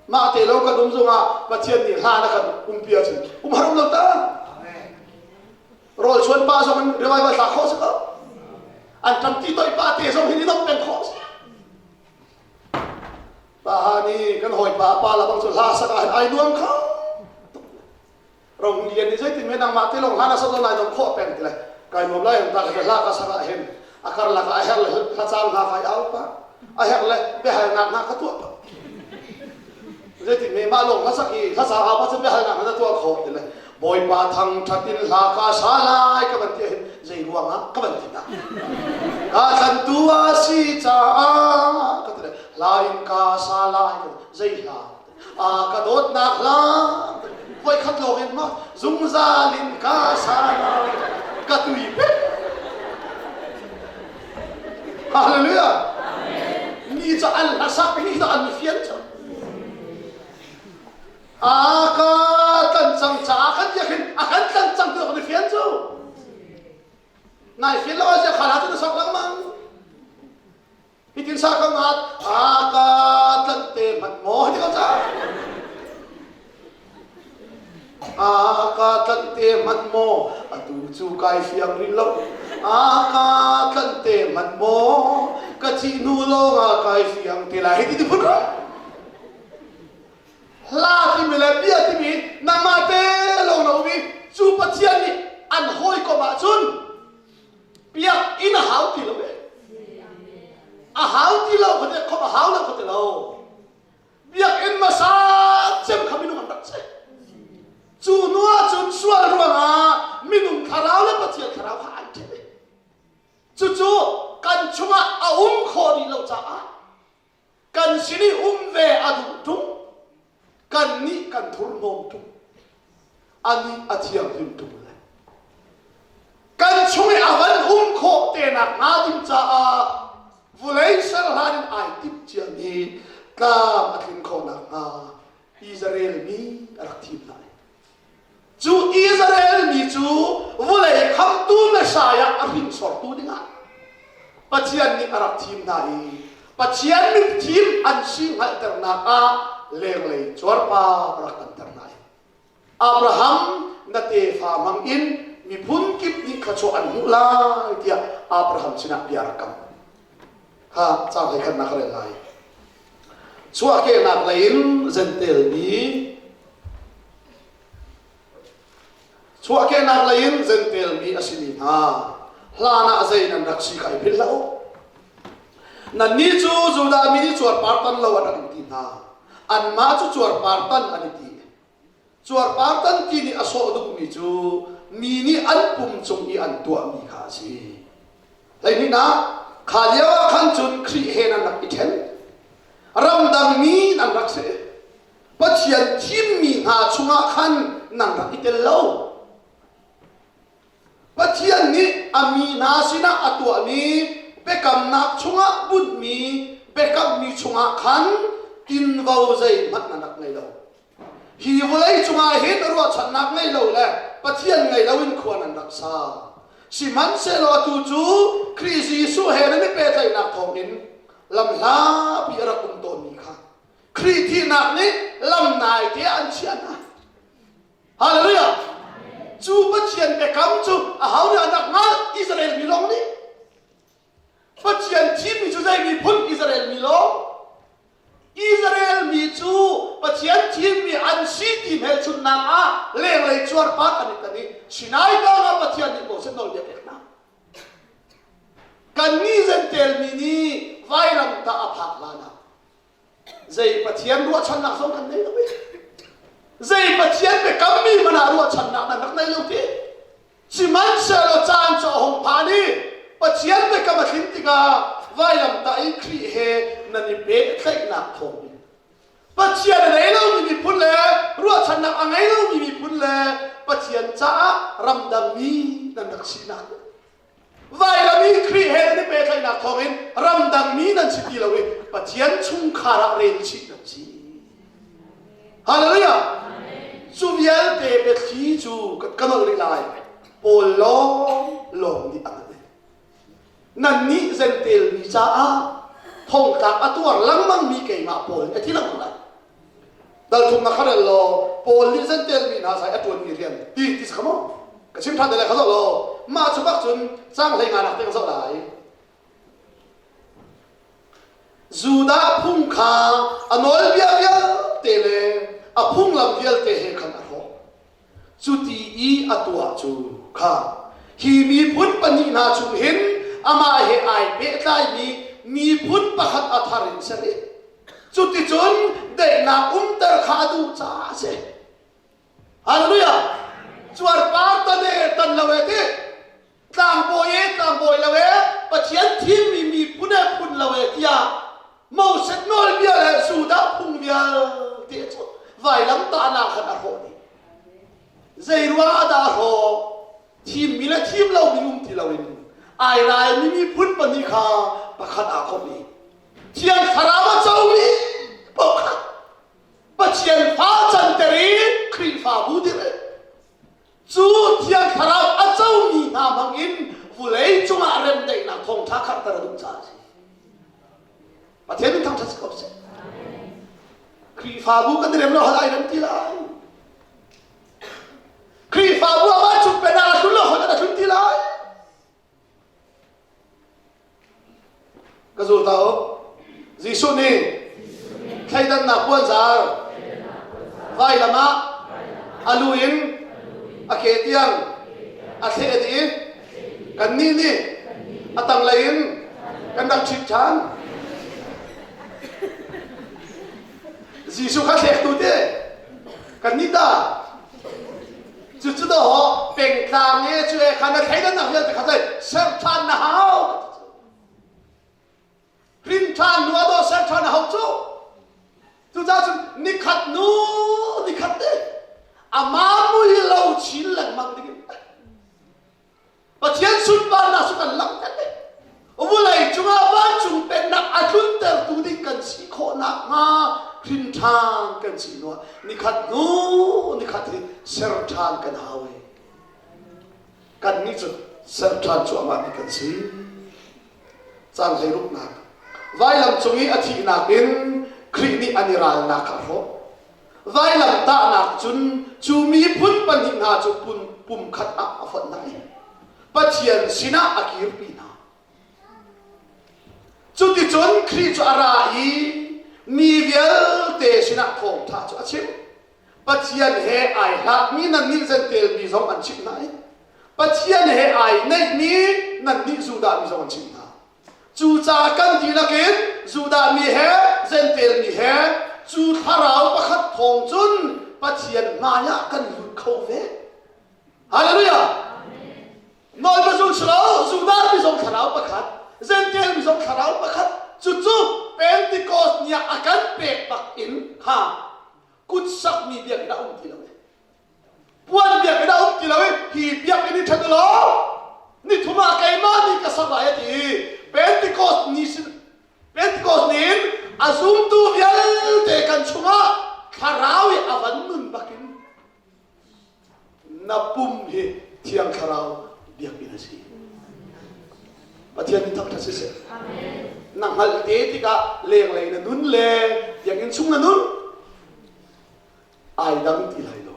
Mah te lo kan um zongah Pathian nih hlan a kan umpi ahcun um har um lo ta. Rawl chuan pa zong in revival hla khawh si ko. An ṭam ti toih pa te zong hin i lawmh peng khawh si. Pa ha nih kan hawipa pa la bang cu hla sak ah hin ai nuam kho. Rong lian nih zeitin men nangmah te lawng hlan a sak lai dong khawh peng ti le kai nuam lai ta ka hla ka sak ah hin a karlak ah a herh le hla cang hna kai au pa a herh le biahalnak hna ka tuah pa zeitin me mah lawng hla sak i hla sa au pa cun biahalnak hna tuah khawh ti le Bawipa thang that in hla ka sa lai ka van ti hin zei ruangah ka van ti ta ka thlantu a si caah ka ti le hla in ka sa lai ka zei hla a ka dawtnak hla voikhat lawng in ma zungzal in ka sa ka tui pek hallelujah ni cu an hlasak ni cu an fian cu a ka tlan cang caah kan dia khin a kan tlan cang tu kan fian cu nai fian lo a zia khala cu na sok lengmang Hitin sa ka ngat a ka tlanh te hmanh maw ti ko ca. A ka tlanh te hmanh maw atu cu kai fiang rih lo. A ka tlanh te hmanh maw ka thih hnu lawng ah kai fiang te lai hiti ti phun ro. Hla timi le bia timi nangmah te lawng na um i cu Pathian nih an hawikom ahcun Biakinn a hau ti lo e. A hau ti lo kha te khom a hau lo kha ti lo. Biakinn hmasa cem kha minung an rak si. Cu hnu ahcun sual ruangah minung thlarau le Pathian thlarau kha an ṭhen. Cucu kan chungah a um khawh rih lo caah kan sin i um ve a duh ṭung kannih kan thurhnawm ṭung anih a thianghlim ṭung le kan chung i a van um khawh te nak hnga ding caah vulei ser hlan in ai timh ciami tlam a tlin khawh nakhnga Israel mi a rak thim hna Cu Israel mi cu vawlei khamtu Messiah a hringsortu dingah Pathian nih a rak thim hna i Pathian mithim an si hngalhternak ah lenglei cuarpa a rak tanter hna i Abraham na tefa hmang in miphun kip nih thluachuah an hmuh lai tiah Abraham sinah bia rak kam. Kha caang hlei khatnak ka rel lai. Chuahkehnak lei in Jentail mi Chuahkehnak lei in Jentail mi a simi hna hlan ah zei nan rak si kha i philh hlah u. Nannih cu Judah mi nih cuarpar tan lo an rak in ti hna. Anmah cu cuarpar tan an i ti. Cuarpar tan ti nih a sawh duhmi cu mi nih an pum cung i an tuahmi kha a si. Hleihnihnak, kha lio ah khan cun Khrih he nan rak. rak i ṭhen. Ramdang mi nan rak si. Pathian thimmi hna chungah khan nan rak i tel lo. Pathian nih a mi hna sinah a tuahmi biakamnak chungah bunhmi biakammi chungah khan tinvo zeihmanh nan rak ngei lo. Hi vawlei cungah hin ruahchannak ngei lo le Pathian ngei loin khua nan rak sa. Sihmanhsehlaw atu cu Khrih Jesuh he nan i pehtlaihnak thawngin lamhlapi a rak um tawnmi kha Khrih thihnak nih lam naite ah an chiah hna. Hallelujah! Cu Pathian biakam cu aho nih an rak hngalh? Israel mi lawng nih. Pathian thimmi cu zei miphun? Israel mi lawng. Israel mi cu Pathian thimmi an si ti hmelchunhnak ah lenglei cuarpar an i tan i Sinai tlang ah Pathian nih Moses nawlbia pek hna. Kannih Jentail mi nih vailamtah a phak hlan ah zei Pathian ruahchannak zong kan nei lo i zei Pathian biakammi hmanh ah ruahchannak nan rak nei lo ti. Sihmanhsehlaw caan cu a hung phan i Pathian biakam a tlin tikah vailamtah i Khrih he nan i pehtlaihnak thawngin Pathian a nei lomi miphun le ruahchannak a ngei lomi miphun le Pathian caah ramdangmi nan rak sinak vailam i Khrih he nan i pehtlaihnak thawngin ramdangmi nan si ti lo i Pathian chungkhar ah rel chih nan si. Hallelujah! Cu vialte biathli cu ka nolh rih lai. Paul lawng lawng nih a hngalh. Nannih Jentail mi caah thongtlak a tuar lengmangmi keimah Paul nih a ti lengmang lai. Dal thum na kha rel law Paul nih Jentail mi hna sai a ṭuanmi rian ti ti si kha maw? Ka chim ṭhan te lai kha zoh law mah cu bak cun cang hlei nga nak te ka zoh lai. Judah phung kha a nawlbia vialte le a phunglam vialte he khan a hrawh. Cuti i a tuah cu kha hi miphun pahnih hna chung hin amah he ai pehtlaimi miphun pakhat a thar in ser i cuticun daihnak umter kha a duh caah a si. Hallelujah! Cuarpar tan e tan lo e ti tlangbawi e tlangbawi lo e Pathian thimmi miphun e phun lo e tiah Moses nawlbia le Judah phung vialte cu vailam tahnak khan a hrawh dih. Zei ruang ah dah a hrawh? Thimmi le thim lomi um ti loin ai raimi miphun pahnih kha pakhat aa komh i Thiang Thlarau a comi paoh kha Pathian fa canter i Khrihfabu dirh Cu Thiang Thlarau a comi hna hmangin vulei cungah remdaihnak thawngṭha kharter a duh caah a si. Pathian min thangṭhat si ko seh. Khrihfabu kan i rem lo hal ai rem ti lai. Khrihfabu ah vancung pennak a tlun lo hal a tlun ti lai. Ka zul ta u. Jesuh nih thleidannak puanzar vailam ah a lu in a ke tiang a thleh dih i kannih nih a tanglei in kan rak ṭhit ṭhan. Jesuh kha thlektu te kannih ta Cucu dawh pengtlang e cu e kha na thleidannak vialte kha zei ser ṭhan na hau. Hrin ṭhan nu a ser ṭhan a hau cu. Cucaah cun nikhat nu nikhat te ama mui lo chin lengmang ding in Pathian sunparnak cu kan langhter ve. Vawlei cungah vancung pennak a tluntertu ding kan si khawh nakhnga hrin ṭhan kan si hnuah nikhat hnu nikhat hi ser ṭhan kan hau i kannih cu ser ṭhan cuahmah mi kan si. Caan hleiruknak vailam cung i a thihnak in Khrih nih an i ralnak kha a hrawh. Vailamtahnak cun cu miphun pahnih hna cu pum khat ah a fonh hna i Pathian sinah a kirpi hna. Cuticun Khrih cu a ra i mi vialte sinah thawngṭha cu a chim. Pathian he ai hlatmi nannih Jentail mi zong an chimh hna i Pathian he ai naihmi nannih Judah mi zong an chimh hna. Cucaah kan dihlak in Judah mi he Jentail mi he cu thlarau pakhat thawng cun Pathian hmaiah kan lut kho ve. Hallelujah! Nawlbia zul si lo, Judah mi zong thlarau pakhat, Jentail mi zong thlarau pakhat. Cucu ni ah a kan pek bak in kha kut sakmi biakinn ah um ti lo puan biakinn ah um ti lo i hi biakinn hi ṭhat law ni thum ah keimah nih ka sak lai a ti Pentecost ni sin Pentecost ni in a zumtu vialte kan chungah thlarau i a van nun bakin na pum hi Thiang Thlarau biakinn a si. Pathian nih thangṭhat siseh. Na hngalh te tikah lenglei na nun le biakinn chung na nun ai dang ti lai lo.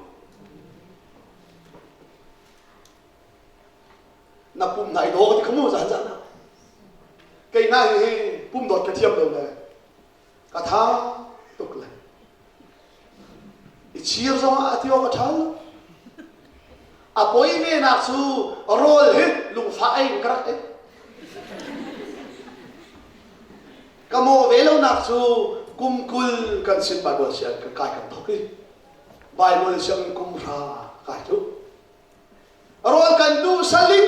Na pum na i daw ti kha mu zan zan Kei na hi pum dawt ka thiam lo le ka tha tuk le i chir zongah a ti awk a ṭha lo. A poi ve nak cu rawl hi lungfah ei in ka rak ei. Ka maw ve lo nak cu kum 20 kan sin Bible siang kan kai kan thok i Bible siang kum hra kai cu. Rawl kan duh saling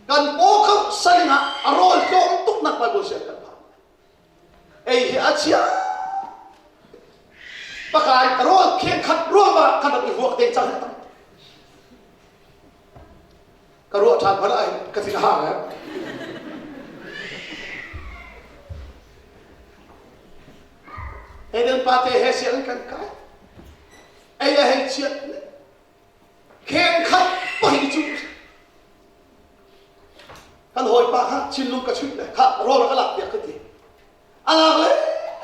kan paw kho saling ah a rawl tlawm tuk nak Bible siang kan phan. Ei hi a chia. Pakai rawl kheng khat ruang ah kan rak i vuak deng cang tam. Ka ruah ṭhan hmanh ah ka thin a hang eh. Eden pa te he siang kan kai. Ei a hei chiat kheng khat pahi cu kan hawipa kha chinlung ka chuih le kha rawl ka lak piak ka ti a lak le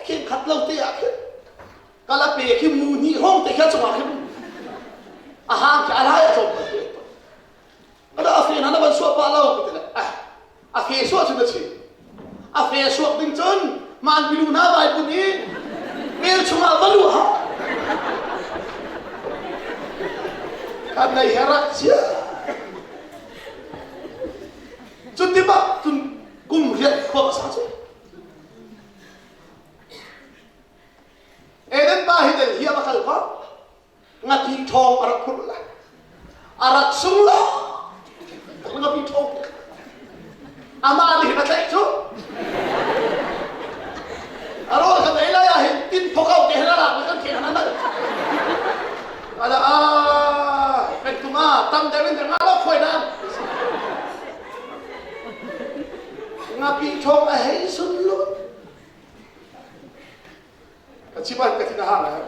kheng khat lo te ah khin ka la pe khi mu hnih hong te kha cungah khin a hang khi a lai a cawm te Ada a fe na na van suah pah lo ka ti le eh a fe suah cun a chim a fe suak ding cun maan pilu na vai pun i pel chungah va luh ha kan nei he rak chia cun ti bak cun kum riat khua ka sa cu Eden pa hi del hi a va kal ko Ngapi ṭhawng a rak phurh lai. A rak sung lo. Ngapi ṭhawng. Amah nih a tlaih cu. A rawl kan ei lai ah hin tin phokau te hin a lak le kan kheng an nal. Ala a kan tuma tam deuh in nga lo khoi nan. Ngapi ṭhawng a hei sun lu. Ka chim ah ka thin a hang lai.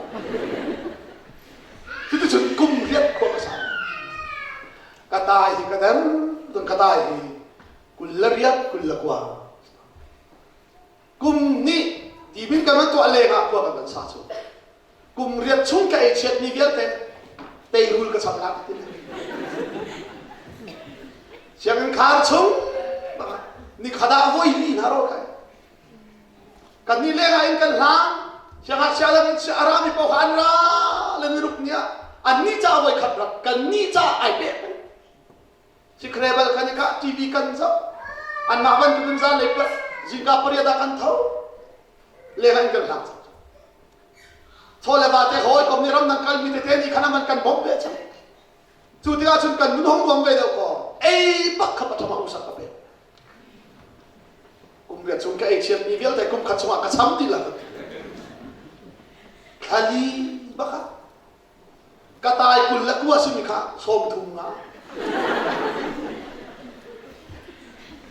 Cuticun kum riat khua ka sau. Ka tai hi ka der, cun ka tai hi 28 29. Kum nih tibin kan van tuah leng ah khua kan van sa cu. Kum riat chung ka ei chiatmi vialte teirul ka cham lak ti. Sianginn khar chung ni khadah voi li hna ro kai. Kannih lengah in kan hlang. Siangngakchia lam in a rami paoh kha an ra le niruk ni ah annih ca voi khat rak kannih ca ai pek. Sikrebel kan i kah TV kan zoh. Anmah bantukin zan lei zingka pariat ah kan tho. Lengah in kan hlang cang. Chaw le va te hawikom nih ramdang kalmi tete nih khan an kan bawmh ve cang. Cu tikah cun kan nun hong nuam ve deuh kaw ei bak kha pathum ah usak ka pek. Kum riat chung ka ei chiatmi vialte kum khat chungah ka cham dih la. Thlali bak ah ka tai 29 simi kha 30 nga.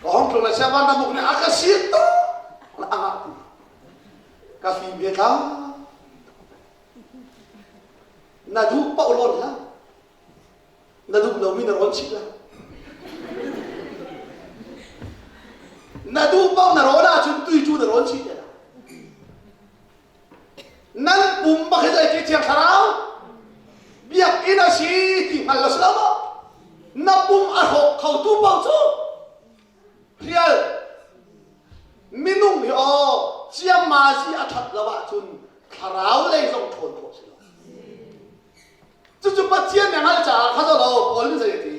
Ka hong tlung le siangvan ramuk nih a ka siat to a ngah ti. Ka fim ve tla. Na duh paoh rawn hlah. Na duh lomi na rawn chih lai. Na duh paoh na rawn ahcun tui cu na rawn chih te lai. Nan pum bak hi zei ti Thiang Thlarau biakinn a si ti hngal lo si lo maw? Na pum a hrawk khotu paoh cu hrial minung hi aw ciammazi a ṭhat lo ahcun thlarau lei zong ṭhawn khawh si lo. Cucu Pathian nih a hngalh caah kha lo Paul nih zei a ti?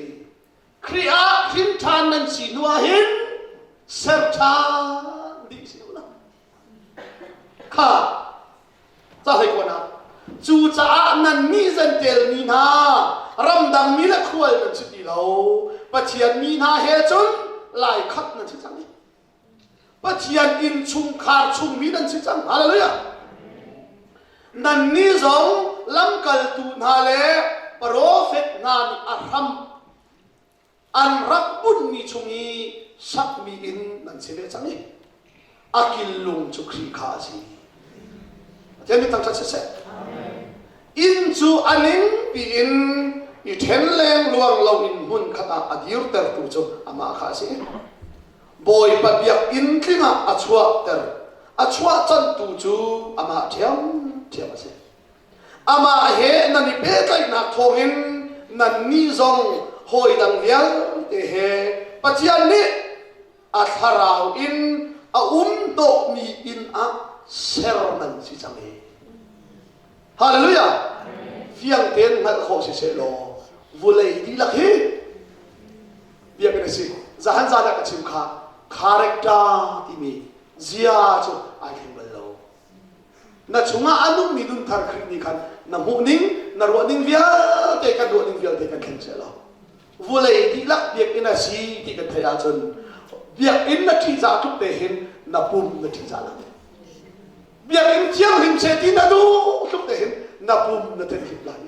Khrih ah hrin ṭhan nan si hnu ah hin ser ṭhan dih si u law. Kha ca hlei kuanak. Cucaah nannih Jentail mi hna ramdang mi le khual nan si ti lo. Pathian mi hna he cun laikhat nan si cang i. Pathian innchungkhar chungmi nan si cang. Hallelujah. Nannih zong lamkaltu hna le profet hna nih a hram an rak bunhmi chung i sakmi inn nan si ve cang i a killung cu Khrih kha a si. Pathian min thangṭhat siseh. Inn cu a ning piin i ṭhen leng luang loin hmun khat ah a dirtertu cu amah kha a si. Bawipa biakinn tling ah a chuahter. A chuahcantu cu amah ṭhiamṭhiam a si. Amah he nan i pehtlaihnak thawngin nannih zong hawi dang vialte he Pathian nih a thlarau in a um hnawhmi inn ah ser nan si cang i. Hallelujah! Fiang tein hngalh khawh si seh law vulei dihlak hi biakinn a si. Zahan zan ah ka chim kha character timi zia cu ai thleng bal lo. Na chungah a nungmi nunthar Khrih nih khan na hmuh ning, na ruah ning vialte kan ruah ning vialte kan thleng seh law vulei dihlak biakinn a si ti kan theih ahcun biakinn na ṭihzah tluk te hin na pum na ṭihzah lai. Biakinn thianghlim seh ti na duh tluk te hin na pum na thenhlim lai.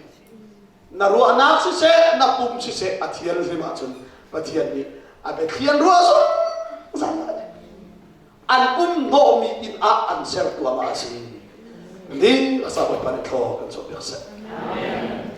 Na ruahnak siseh, na pum siseh a thianghlim ahcun Pathian nih a biathli an ruah zungzal lai. An um hnawhmi inn ah an ser tuahmah a si. Ni a sa Bawipa nih thlaw kan chuah piak seh. Amen.